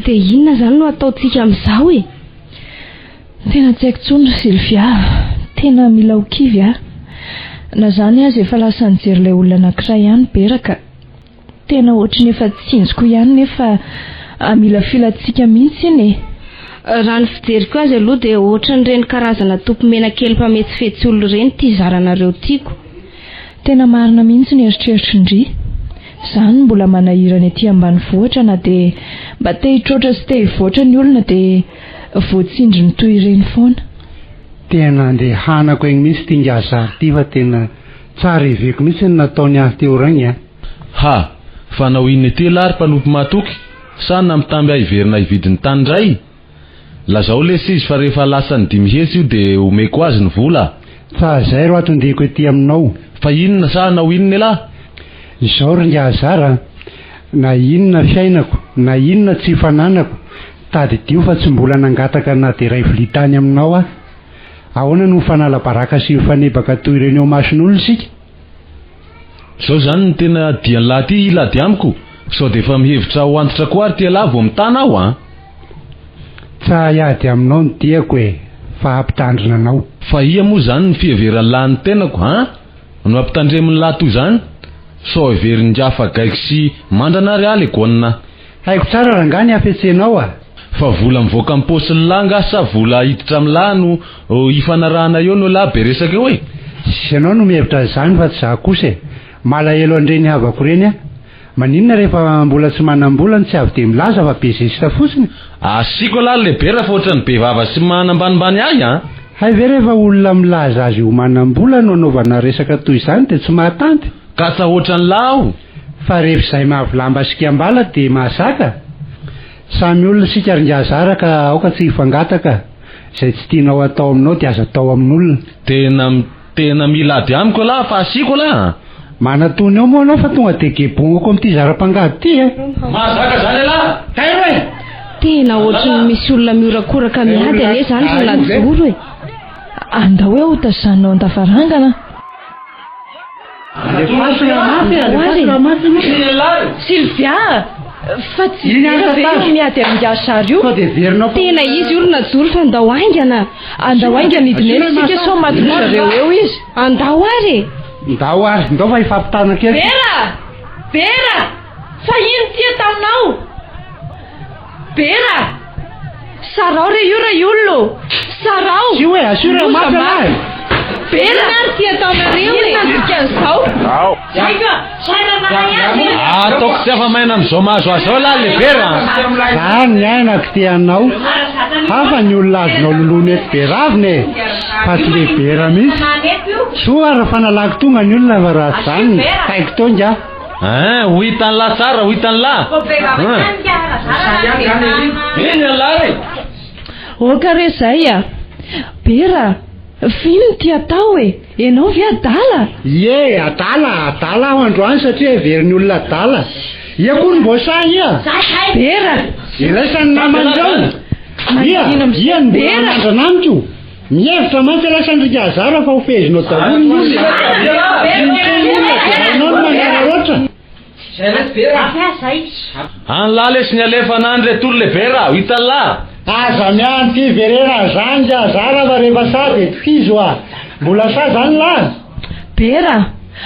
Dia inona izany no hataontsika amin'izao e? Tena tsy haiko intsony ry Sylvia a! Tena mila ho kivy aho. Na izany aza efa lasa nijery ilay olona anankiray ihany Bera ka. Tena ohatry ny efa tsinjoko ihany nefa amilafilantsika mihitsy iny e! Raha ny fijeriko azy aloha dia ohatran'ireny karazana tompomena kely mpametsifetsy olona ireny ity zaranareo tiako. Tena marina mihitsy ny eritreritry ndry. Izany no mbola manahirana ety ambanivohitra na dia mba te hitroatra sy te hivoatra ny olona dia voatsindrin'ny toy ireny foana. Tena andehanako egny mihitsy ty ingahy zary ty fa tena tsara heveko mihitsy ny nataony ahy teo regny a. Ha! Fa hanao inona ety elah ry mpanompo mahatoky? Sa nampitamby ahy hiverina hividy ny tany indray? Lazao lesy izy fa rehefa lasan'ny 500 io dia omeko azy ny vola. Fa zay ro atondeko ety aminao. Fa inona sa hanao inona elah? Izao ry ingahy zara a! Na inona fiainako, na inona tsy fananako, tadidio fa tsy mbola nangataka na dia iray vilia tany aminao aho. Ahoana no mifanala baraka sy mifanebaka toy ireny eo imason'olona isika? Zao zany ny tena dian'lah ty hilady amiko, sao dia efa mihevitra ho antitra koa ary ty elah vao mitana aho an! Tsa hiady aminao ny diako e, fa hampitandrina anao. Fa ia moa zany ny fiheveran'lah ny tenako an? No ampitandremin'lah toy izany? Sao heverin'ingahy fa gaigy sy mandrana ary aho le gônina. Haiko tsara rangahy ny hafetsenao a! Fa vola mivoaka am paosin'lah nga sa vola hiditra am'lah no hifanarahana eo no elah be resaka eo e! Tsy ianao no mihevitra an'izany fa tsy za kosa e! Malahelo an'ireny havako ireny aho. Maninona rehefa mbola tsy manam-bola no tsy avy dia milaza fa be zesta fotsiny? Asiako elah le bera fa ohatran'ny be vava sy manambanimbany ahy an! Hay ve rehefa olona milaza azy ho manam-bola no anaovana resaka toy izany dia tsy mahatanty? Ka tsa ohatran'lah aho! Fa rehefa izay mahavolamba sy kiambala dia mahazaka? Samy olona isika ry Ngazara ka aoka tsy hifangataka, izay tsy tianao atao aminao dia aza atao amin'olona. Tena tena mila ady amiko elah fa asiako elah a! Manatony eo moa anao fa tonga dia gebonako amin'ity zara-pangady ity e! Mahazaka zany elah! Tairo e! Tena ohatry ny misy olona mihorakoraka miady anie izany ry Najoro e! Andao hoe hotazanina ao an-davarangana. Alefaso raha mafy e, alefaso raha mafy aloha. Sylvia, fa tsy vera ve io miady amin'ingahy Zary io? Sao dia heverinao fa. Tena izy io ry Najoro fa andao haingana. Andao haingana hidina eny isika sao matin'ny zareo eo izy. Andao ary e. Ndao ary, ndao fa hifampitana kely. Bera! Bera! Fa ino ity ataonao? Bera! Sarao re io ray olona ô! Sarao! Asio e, asio raha mafy Loza elah e! Bera! Inona ary ity ataonareo e? Inona ny dikan'izao? Ataoko tsy afa-maina amin'izao mahazo azy izao elah le Bera an! Za ny ainako te anao. Hafa ny olona azonao loloina eto Beravina e! Fa tsy le Bera mihitsy. Soa ary fa nalaky tonga ny olona fa raha tsy izany taiko teo ingahy. Hein, ho hitan'lah tsara, ho hitan'lah. Hein. Eny an'lah re. Oka re zay a! Bera, f'inona ity atao e? Ianao ve adala? Ie, adala, adala aho androany satria heverin'ny olona adala. Ia koa no mbo sahy ia? Bera! Iraisan'ny naman'ireo. Ia, ia no mbola manandrana amiko. Mihevitra mantsy ialahy Sandrika Hazara fa ho fehezinao daholo ny olona. Tsy miteny olona dia hainao ny manararaotra. An'lah lesy ny alefa anany re tory le bera, ho hitan'lah. Aza miandry fiverenana zany ry Hazara fa rehefa sahy dia tohizo a! Mbola sahy zany lah? Bera,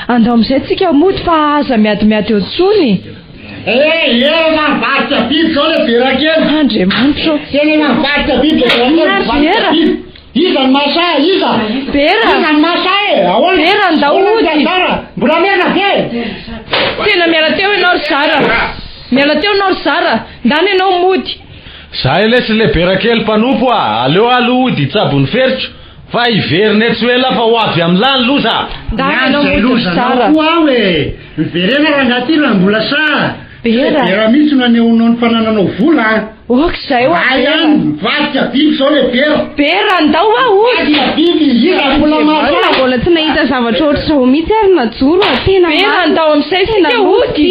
andao amin'izay tsika mody fa aza miadimiady eo intsony. Eh, eh, mivadika biby zao le bera kely. Andriamanitra ô. Tena mivadika biby le bera kely, mivadika biby. Iza no mahasahy? Iza? Bera. Iza no mahasahy e? Ahoana? Bera, ndao Ahoana hody. ry Zara? Mbola mena ve? Tena miala teo ianao ry Zara. Miala teo ianao ry Zara. Ndana ianao mody. Zay lesy le bera kely mpanompo a! Aleo aloha hody hitsabo ny feriko. Fa hiverina etsy ho ela fa ho avy amin'lah ny loza a! Miandry izay lozanao koa aho e! Miverena rangahy ty raha mbola sahy! Bera! Bera mihitsy no anehoanao ny fanananao vola a! Ok izay hoa Mbay Bera! any, mivadika biby izao le Bera! Bera andao hoa hody! Mivadika biby, iza mbola mahafaly? Mbola tsy nahita zavatra ohatr'izao mihitsy ary najoro a! Tena Bera marina! andao amin'izay Tena isika loza hody! ity!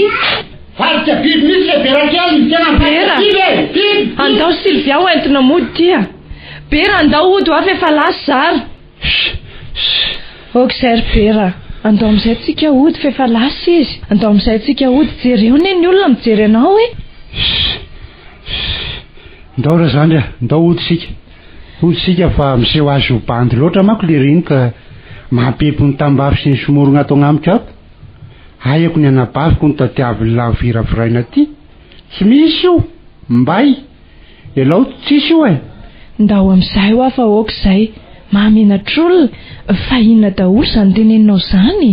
Mivadika biby mihitsy le Bera kely, tena mivadika Bera! biby e! Biby! Biby! Andao Sylvia ho entina mody ty a! Bera andao hody hoa f'efa lasa zara! Ok izay ry Bera, andao amin'izay tsika hody f'efa lasa izy, andao amin'izay tsika hody, jereo anie ny olona mijery anao e! Ndao razandry a, ndao hody isika, hody isika fa miseho azy ho bandy loatra manko le reny ka mampiempo ny tambavy sy ny somorogna ato agnamiko ato, aiako ny anabaviko no tadiavin'lah viraviraina aty, tsy misy io, mbay! Elao tsisy io e! Ndao amin'izay hoa fa ok izay. Mahamenatr'olona. Fa inona daholo izany teneninao izany?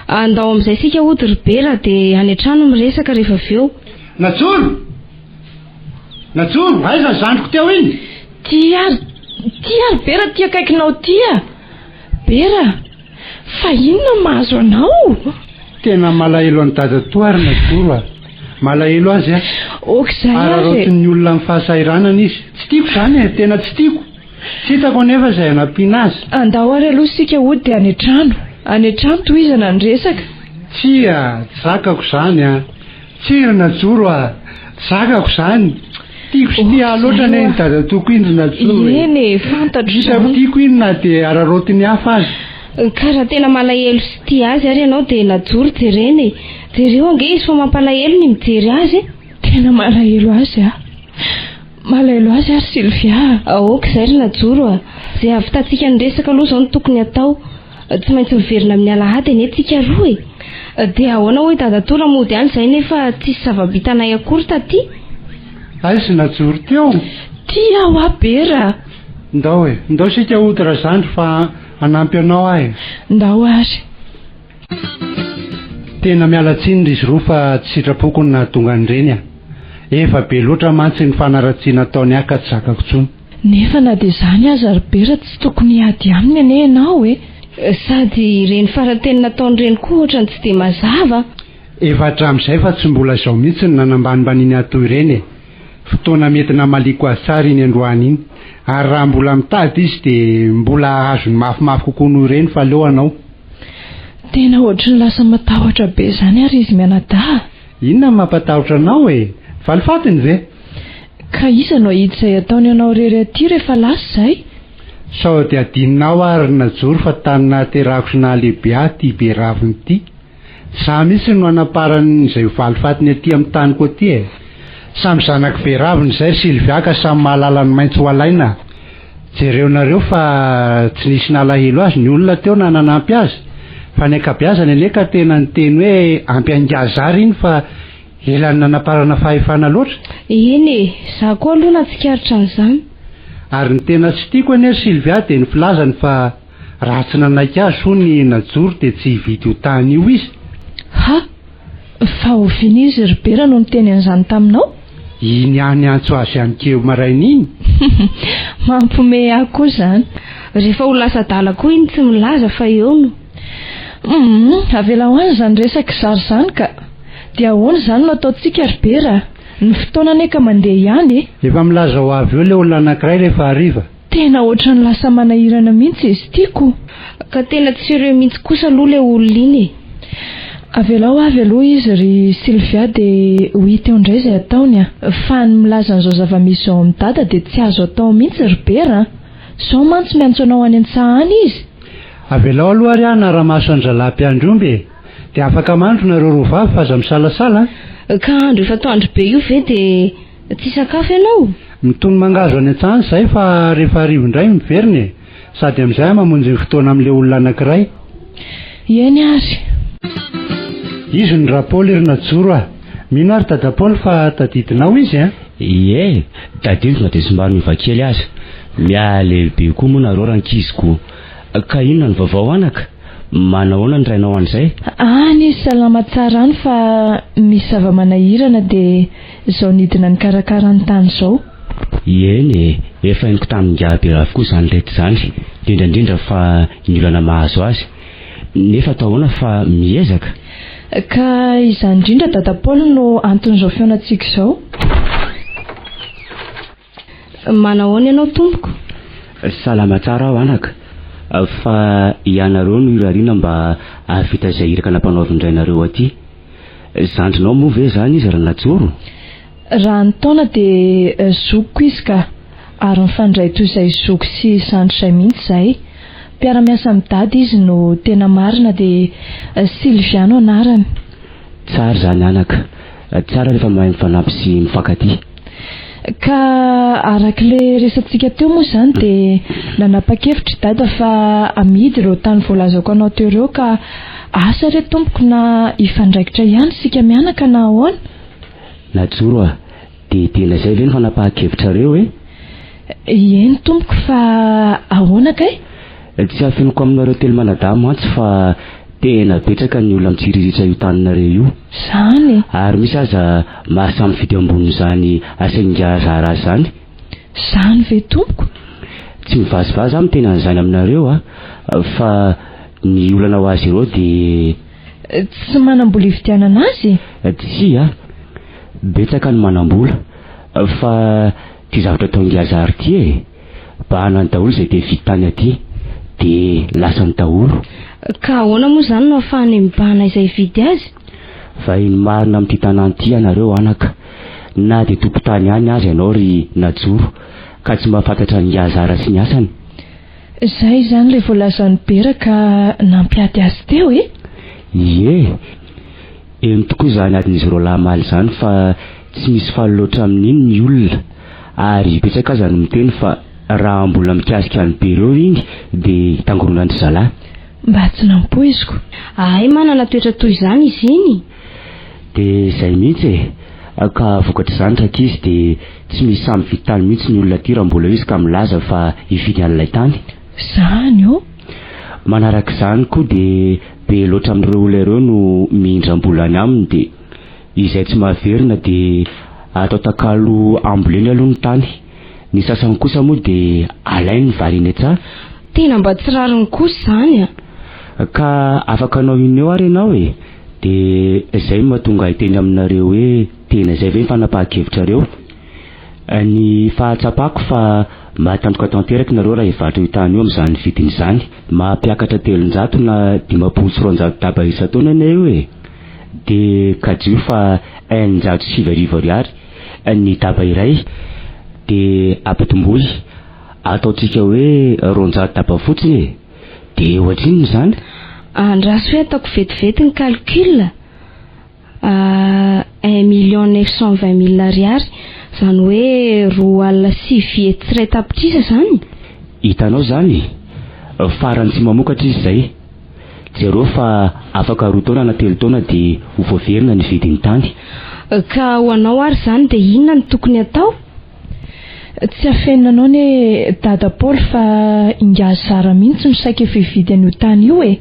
Andao amin'izay isika hody ry Bera dia any an-trano miresaka rehefa avy eo. Najoro! Najoro! Aiza ny zandriko teo iny? Ty ary, ty ary Bera ty akaikinao ty a! Bera! Fa inona no mahazo anao? Tena malahelo an'i dadatoa ary Najoro a! Malahelo azy aho. Ok izay ary e! Araraotin'ny olona amin'ny fahasahiranana izy. Tsy tiako izany e! Tena tsy tiako! Tsy hitako anefa izay hanampiana azy. Andao ary aloha isika hody dia any an-trano. Any an-trano tohizana ny resaka. Tsia, tsy zakako izany a! Tsia ry Najoro a! Tsy zakako izany! Tiako sy tia ahy loatra anie iny dadatoako iny ry Najoro e! Eny e, fantatro Hitako izany. tiako iny na dia araraotin'ny hafa aza. Ka raha tena malahelo sy tia azy ary ianao dia Najoro jerena e! Jereo ange izy fa mampalahelo ny mijery azy e! Tena malahelo azy aho. Malahelo azy aho ry Sylvia a! Aoka izay ry Najoro a! Izay hahavitantsika ny resaka aloha izao no tokony hatao. Tsy maintsy miverina amin'ny alahady anie tsika roa e! Dia ahoana hoy dadatoa raha mody any izay nefa tsisy zava-bitanay akory taty? Aiza Najoro teo? Ty aho a Bera a! Ndao e! Ndao isika hody razandry fa hanampy anao aho e! Ndao ary! Tena miala tsiny ry zroa fa tsy sitrapoko ny nahatonga an'ireny a! Efa be loatra mantsy ny fanaratsiana ataony ahy ka tsy zakako intsony. Nefa na dia izany aza ry Bera tsy tokony hiady aminy anie ianao e! Sady ireny faran-teny nataony ireny koa ohatrany tsy dia mazava. Efa hatramin'izay fa tsy mbola izao mihitsy no nanambanimbaniany ahy toy ireny e! Fotoana mety namaliako azy tsara iny androany iny. Ary raha mbola mitady izy dia mbola hahazo ny mafimafy kokoa noho ireny fa aleo hanao. Tena ohatry ny lasa matahotra be izany ary izy mianadahy a! Inona no mampatahotra anao e? Valifatiny ve? Ka iza no hahita izay ataony anao irery aty rehefa lasa izay? Sao dia adinonao ary ry Najoro fa tany nahaterahako sy nahalehibe ahy ity Beravina ity. Za mihitsy no hanaparany izay ho valifatiny aty amin'ny taniko aty e! Samy zanak'i Beravina izay ry Sylvia ka samy mahalala ny maitso ho alaina. Jereonareo fa tsy nisy nalahelo azy ny olona teo na nanampy azy fa ny ankabeazany anie ka tena niteny hoe ampy an'Ingazara iny fa ela ny nanaparana fahefana loatra. Eny e, za koa aloha nahatsikaritra an'izany. Ary ny tena tsy tiako anie ry Sylvia dia ny filazany fa raha tsy nanaiky azy hono i Najoro dia tsy hividy io tany io izy. Ha! Fa oviana izy ry Bera no niteny an'izany taminao? Iny aho niantso azy anikeo maraina iny. Mampihomehy ahy koa izany. Rehefa ho lasa adala koa iny tsy milaza fa eo no. Humm, avelao any izany resaka zary izany ka. Dia ahoana izany no ataontsika ry Bera a? Ny fotoana anie ka mandeha ihany e. Efa milaza ho avy eo ilay olona anankiray rehefa hariva. Tena ohatran'ny lasa manahirana mihitsy izy ity ko. Ka tena tsy sérieux mihitsy kosa aloha ilay olona iny e. Avelao avy aloha izy ry Sylvia dia ho hita eo indray izay ataony a. Fa ny milaza an'izao zava-misy izao amin'i Dada dia tsy azo atao mihitsy ry Bera a. Sao mantsy miantso anao any an-tsaha any izy. Avelao aloha ary aho hanara-maso an-drahalahy mpiandry omby e. Dia afaka mandro nareo roa vavy fa aza misalasala a. Ka andro efa atoandro be io ve dia tsy hisakafo ianao? Mitono mangahazo any an-tsaha any izahay fa rehefa hariva indray miverina e! Sady amin'izay aho mamonjy ny fotoana amin'ilay olona anankiray. Eny ary. Izy no Rapaoly ry Najoro a! Mino aho ry Dadapaoly fa tadidinao izy an! Ie, tadidiko na dia somary miova kely aza. Mihalehibe koa moa nareo rankizy ko. Ka inona no vaovao anaka? Manahoana ny rainao an'izay? Any izy salama tsara any fa misy zava-manahirana dia izao nidina nikarakara ny tany izao. Eny e, efa henoko tamin'ingahy Bera avokoa izany rehetra izany, indrindra indrindra fa ny olana mahazo azy. Nefa atao ahoana fa miezaka? Ka izany indrindra Dada Paoly no anton'izao fihaonantsika izao. Manahoana ianao tompoko? Salama tsara aho anaka, fa ianareo no irariana mba hahavita izay iraka nampanaovin-drainareo aty. Zandrinao moa ve izany izy ry Najoro? Raha ny taona dia zokiko izy ka! Ary mifandray toy izay zoky sy zandry izay mihitsy izahay. Mpiara-miasa amin'i Dada izy no tena marina dia Sylvia no anarany. Tsara izany anaka. Tsara rehefa mahay mifanampy sy mifankatia. Ka araka ilay resatsika teo moa izany dia nanapa-kevitra i Dada fa amidy ireo tany voalazako anao teo ireo ka asa re tompoko na hifandraikitra ihany isika mianaka na ahoana? Najoro a! Dia tena izay ve no fanapahan-kevitrareo e? Eny tompoko fa ahoana kay? Tsy afeniko aminareo telo manadahy mantsy fa tena betsaka ny olona mitsiriritra io taninareo io. Izany e! Ary misy aza mahasahy mifidy ambonin'izany asain'ingahy raharaha izany. Izany ve tompoko? Tsy mivazivazy aho miteny an'izany aminareo a! Fa ny olana ho azy ireo dia. Tsy manam-bola hividianana azy e? Tsia a! Betsaka ny manam-bola fa ty zavatra ataon'i Lazare ty e! Bahanany daholo izay te hividy tany aty de lasany daholo. Ka ahoana moa izany no ahafahanay mibahana izay hividy azy? Vahiny marina amin'ity tanàna ity ianareo anaka, na dia tompon-tany ihany aza ianao ry Najoro ka tsy mahafantatra an'i Lazare sy ny asany. Izay izany ilay voalazan'i Bera ka nampiady azy teo e! Ie! Eny tokoa izany adin'izy roalahy omaly izany fa tsy misy faly loatra amin'iny ny olona ary betsaka aza no miteny fa raha mbola mikasika an'i Bereo iny dia hitangoronan-dry zalahy. Mba tsy nampoiziko. Ahay manana toetra toy izany izy iny. Dia izay mihitsy e! Ka vokatr'izany rankizy dia tsy misy sahy mividy tany mihitsy ny olona aty raha mbola eo izy ka milaza fa hividy an'ilay tany. Izany ô! Manarak'izany koa dia Be loatra amin'ireo olona ireo no mihindram-bola any aminy dia izay tsy mahaverina dia atao takalo amboleny aloha ny tany. Ny sasany kosa moa dia alainy ny vary eny an-tsaha. Tena mba tsy rariny kosa izany a! Ka afaka hanao inona eo ary ianao e? Dia izay no mahatonga ahy hiteny aminareo hoe tena izay ve ny fanapahan-kevitrareo? Ny fahatsapako fa mahatantoka tanteraka nareo raha hivarotra io tany io amin'izany vidiny izany. Mampiakatra 300 na 250 daba isan-taona anie io e! Dia kajio fa 9006 ariary ny daba iray dia ampitomboy ataontsika hoe 200 daba fotsiny e! Dia ohatrinona izany? Andraso hoe ataoko vetivety ny calcul. Un million neuf cent vingt mille ariary, izany hoe 192 tapitrisa izany? Hitanao izany? Farany tsy mamokatra izy izay. Jereo fa afaka roa taona na telo taona dia ho voaverina ny vidin'ny tany. Ka ho anao ary izany dia inona no tokony hatao? Tsy afenina anao anie Dada Paoly fa ingahy Zara mihitsy no saika efa hividy an'io tany io e!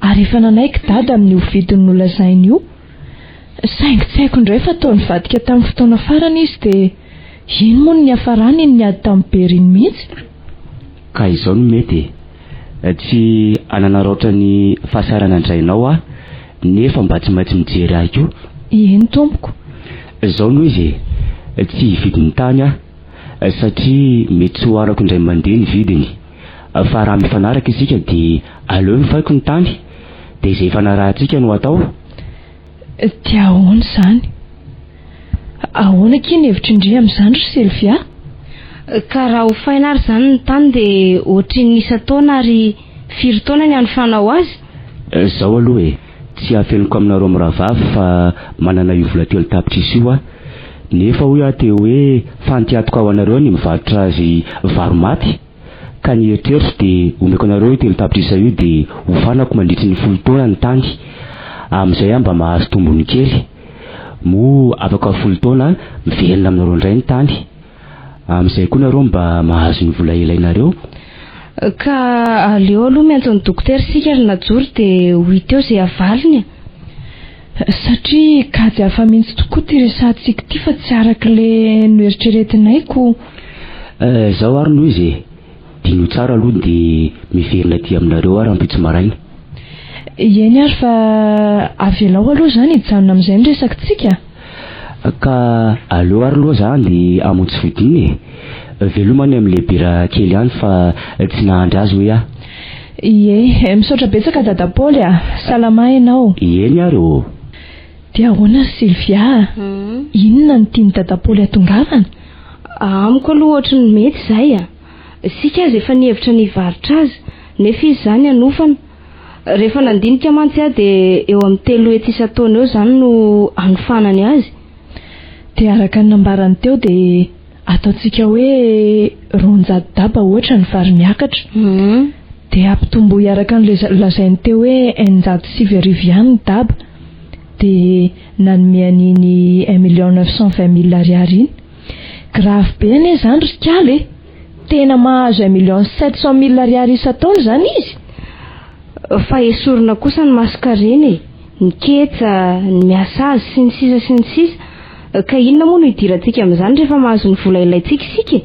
Ary efa nanaiky Dada amin'io vidiny nolazainy io. Saingy tsy haiko indray fa toa nivadika tamin'ny fotoana farany izy dia iny moa no niafarany iny niady tamin'i Bery iny mihitsy. Ka izao no mety e! Tsy hananaraotra ny fahasahiranandrainao aho nefa mba tsy maintsy mijery ahy koa. Eny tompoko. Izao no izy e! Tsy hividy ny tany aho satria mety tsy ho arako indray mandeha ny vidiny. Fa raha mifanaraka isika dia aleo hofaiko ny tany dia izay ifanarahantsika no atao. Dia ahoana izany? Ahoana akia ny hevitr'i Ndry amin'izany ry Sylvia? Ka raha hofaina ary izany ny tany dia ohatrin'ny isan-taona ary firy taona ny hanofanao azy? Izao aloha e, tsy afeniko aminareo mirahavavy fa manana io vola 3 tapitrisa io aho. Nefa hoy aho teo hoe fantiatoka ho anareo ny mivarotra azy varo-maty ka ny eritreritro dia omeko anareo io 3 tapitrisa io dia hofanako mandritry ny 10 taona ny tany. Amin'izay aho mba mahazo tombony kely. Moa afaka 10 taona miverina aminareo indray ny tany. Amin'izay koa nareo mba mahazo ny vola ilainareo. Ka aleo aloha miantso ny dokotera isika ry Najoro dia ho hita eo izay havaliny e. Satria kajy hafa mihitsy tokoa ity resahantsika ity fa tsy araka ilay noeritreretinay ko. Izao ary no izy e, diniho tsara aloha dia miverina aty aminareo aho rahampitso maraina. Eny ary fa avelao aloha izany hijanona amin'izay ny resakitsika. Ka aleo ary aloha za andeha hamonjy fodiana e. Veloma any amin'ilay bira kely any fa tsy nahandry azy hoy aho. Ie, misaotra betsaka Dada Paoly a! Salama ianao. Eny ary ô! Dia ahoana ry Sylvia a? Inona no tian'i Dada Paoly hatongavana? Amiko aloha ohatry ny mety izay a! Isika aza efa nihevitra ny hivarotra azy, nefa izy izany hanofana. Rehefa nandinika mantsy aho dia eo amin'ny 300 isan-taona eo izany no hanofanany azy. Dia araka ny nambarany teo dia ataontsika hoe 200 daba ohatra ny vary miakatra. Dia ampitomboy araka ny lazainy teo hoe 9600 ihany ny daba. Dia nanome an'iny un million neuf cent vingt mille ariary iny. Grave be anie izany ry kala e! Tena mahazo un million sept cent mille ariary isan-taona izany izy? Fa esorina kosa ny masonkarena e! Ny ketsa, ny miasa azy, sy ny sisa sy ny sisa Ka inona moa no idirantsika amin'izany rehefa mahazo ny vola ilaintsika isika e?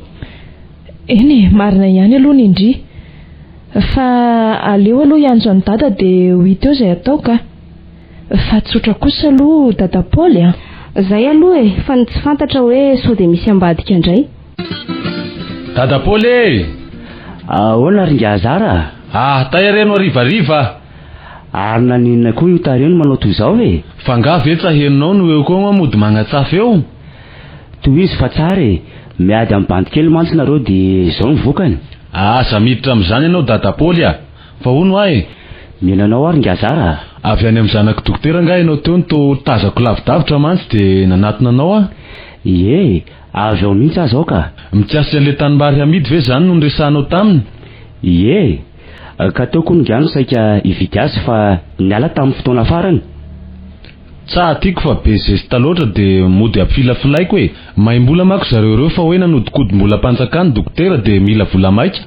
Eny e, marina ihany aloha ny ndry. Fa aleo aloha hiantso an'i Dada dia ho hita eo izay atao ka. Fa tsotra kosa aloha Dada Paoly a! Zay aloha e, fa ny tsy fantatra hoe sao dia misy ambadika indray. Dada Paoly e! Ahoana ry Ingahy Zara a? Ah, tay are no harivariva a! Ary naninona koa io tarehy no manao toy izao e? Fa angaha ve tsa henonao no eo koa mody magnatsafa eo? Tohizo fa tsara e! Miady amin'ny bandy kely mantsy nareo dia izao ny vokany. Aza miditra amin'izany ianao Dada Paoly a! Fa hono hoa e! Mino anao aho ry Ngazara a! Avy any amin'ny zanak'i dokotera angaha ianao teo no toa tazako lavidavitra mantsy dia nanatona anao aho? Ie, avy ao mihitsy aho izao ka! Mikasika an'ilay tanimbary hamidy ve izany no niresahanao taminy? Ie, ka teo koa ingahy no saika hividy azy fa niala tamin'ny fotoana farany. Tsa tiako fa be zesta loatra dia mody ampifilafilaiko e! Maimbola manko zareo ireo fa hoe nanodikodim-bolam-panjakana dokotera dia mila vola maika.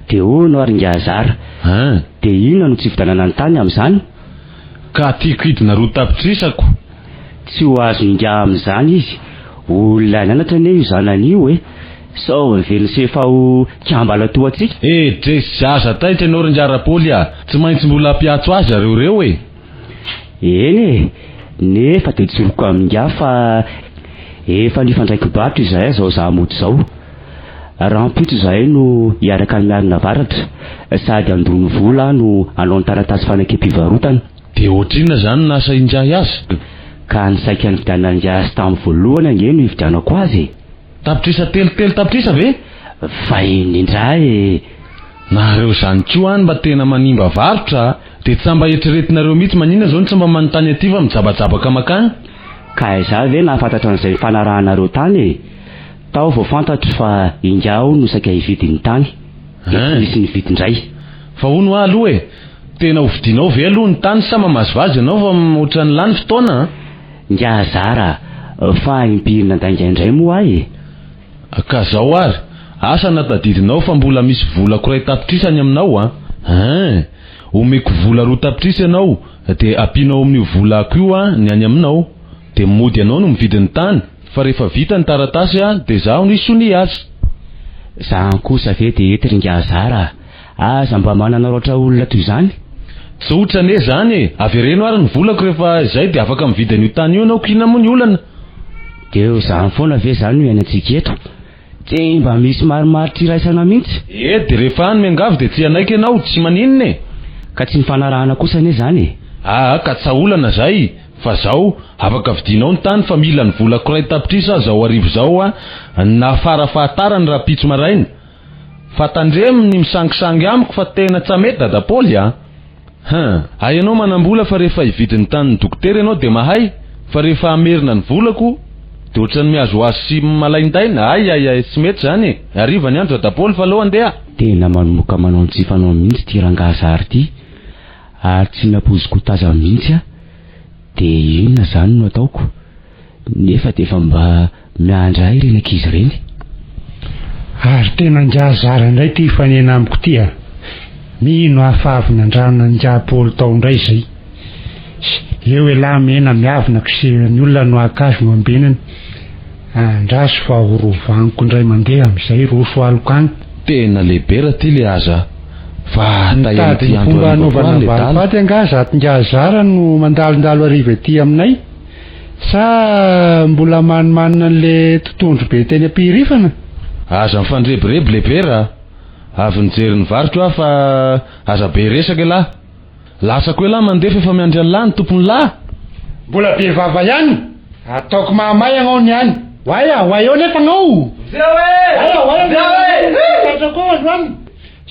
Dia hono ary ingahy Zara, Hein. dia inona no tsy hividianana ny tany amin'izany? Ka tiako hidina roa tapitrisako. Tsy ho azon'ingahy amin'izany izy, olona nianatra anie io zanany io e! Sao heveriny se fa ho kiambala toa antsika? Eh dresy aza taitra ianao ry ingahy Rapaoly a! Tsy maintsy mbola hampiatso azy zareo ireo e! Eny e! Nefa dia tsoriko amin'ingahy fa efa nifandraiki-barotra izahay izao izaho mody izao. Rahampitso izahay no hiaraka any Miarinavaratra sady handoa ny vola no hanao ny taratasy fanekem-pivarotana. Dia ohatrinona izany no asa ingahy azy? Ka ny saika nividianana ingahy azy tamin'ny voalohany ange no hividianako azy e! Tapitrisa telo telo tapitrisa ve? Vahiny indray e! Nareo zany koa any mba tena manimba varotra a! Dia tsa mba eritreretinareo mihitsy maninona zao no tsy mba manontany aty fa mijabajabaka makany? Ka izaho ve nahafantatra an'izay nifanarahanareo tany e! Tao vao fantatro fa ingahy aho no saika hividy ny tany, dia tsy nisy nividy indray. Fa hono hoa aloha e! Tena ho vidianao ve aloha ny tany sa mamazivazy ianao fa ohatran'ny lany fotoana a! Ingahy zara fa impiry nandainga indray moa aho e! Ka zao ary, asa na tadidinao fa mbola misy volako iray tapitrisa any aminao an! Hein! Omeko vola roa tapitrisa ianao dia ampianao amin'io volako io an ny any aminao. Dia mody ianao no mividy ny tany fa rehefa vita ny taratasy an dia zaho no hisonia azy. Zany kosa ve dia ety ry ingahy zara a! Aza mba mananaraotra olona toy izany. Tsotra anie zany e! Avereno ary ny volako rehefa izay dia afaka mividy an'io tany io ianao k'inona moa ny olana? Dia eo izany foana ve izany no iainantsika eto? Tsy mba misy marimaritra iraisana mihitsy. E, dia rehefa any miangavy dia tsy hanaiky ianao, tsy maninona e! Ka tsy nifanarahana kosa anie izany e! Aa, ka tsa olana izay, fa zao, afaka vidianao ny tany fa mila ny volako iray tapitrisa aho zao hariva izao a, na fara fahatarany rahampitso maraina. Fa tandremo ny misangisangy amiko fa tena tsa mety dada Paoly a! Huh! Hay ianao manambola fa rehefa hividy ny tanin'ny dokotera ianao dia mahay fa rehefa hamerina ny volako dia ohatran'ny mihazohazo sy malaindaina, hay hay hay tsy mety izany e! Hariva ny andro dada Paoly fa aleo handeha. Tena manomboka manao ny tsy fanao mihitsy ity rangahy zary ity ary tsy nampoiziko ho tazany mihitsy aho. Dia inona izany no ataoko? Nefa dia efa mba miandry ahy ireny ankizy ireny. Ary tena ingahy zara indray ity hifanena amiko ity a! Mino aho fa avy nandranona an'ingahy Paoly tao indray izay. Eo elah mena miavona k'se ny olona no haka azy no ambenany. Andraso fa ho rovaniko indray mandeha amin'izay roso aloka agny. Tena lehibe raha ty le aza a! Fa Mitady tahian'ity ny andro fomba hariva koa hanaovana any le dala. valifaty angaha zato ingahy Zara no mandalondalo hariva ety aminay? Sa mbola manimanina an'le totondro be teny am-pihirifana? Aza mifandrebireby lebera a! Avy nijery ny variko aho fa aza be resaka elah! Lasako elah mandeha fa efa miandry an'lah ny tompon'lah! Mbola be vava ihany! Ataoko mahamay agnao ny any! Oay a! Oay eo nefa agnao! Oay a! Oay a! Tratrako eo androany!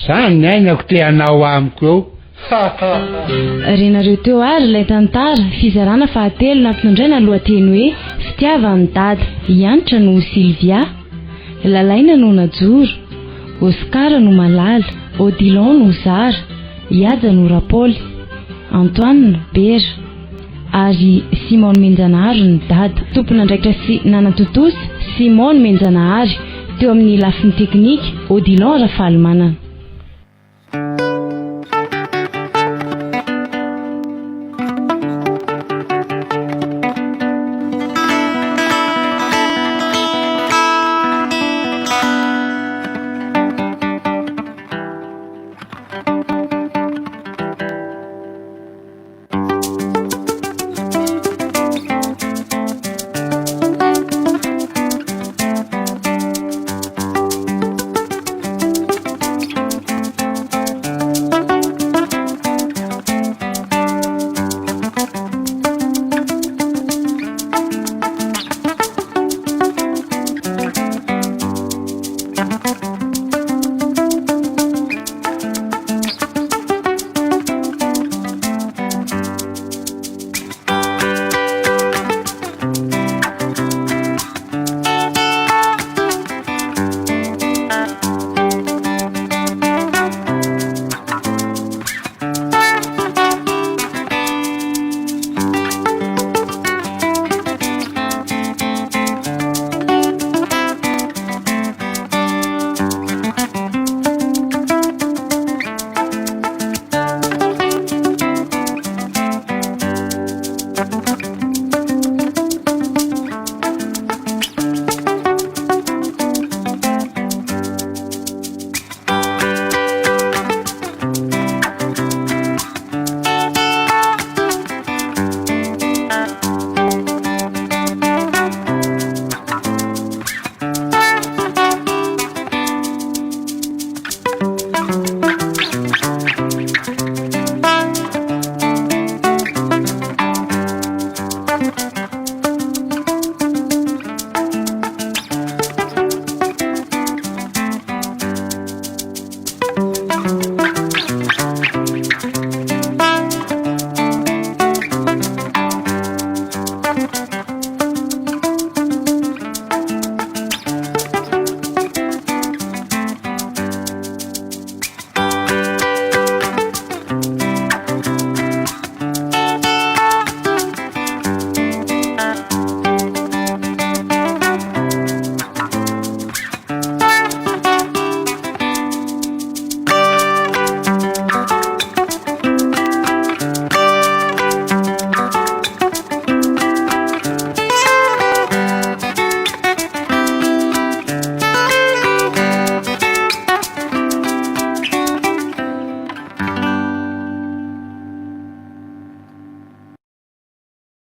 Zany ny ainako te hanao amiko eo! Renareo teo ary ilay tantara, fizarana fahatelo nampitondraina lohateny hoe Fitiavan'i Dada. I Hanitra no Sylvia, Lalaina no Najoro, Oscar no Malala, Odilon no Zara, I Haja no Rapaoly, Antoine, Bera, ary Simon Nomenjanahary no Dada. Tompon'andraikitra sy nanatontosa, Simon Nomenjanahary, teo amin'ny lafiny teknika, Odilon Rafalimanana.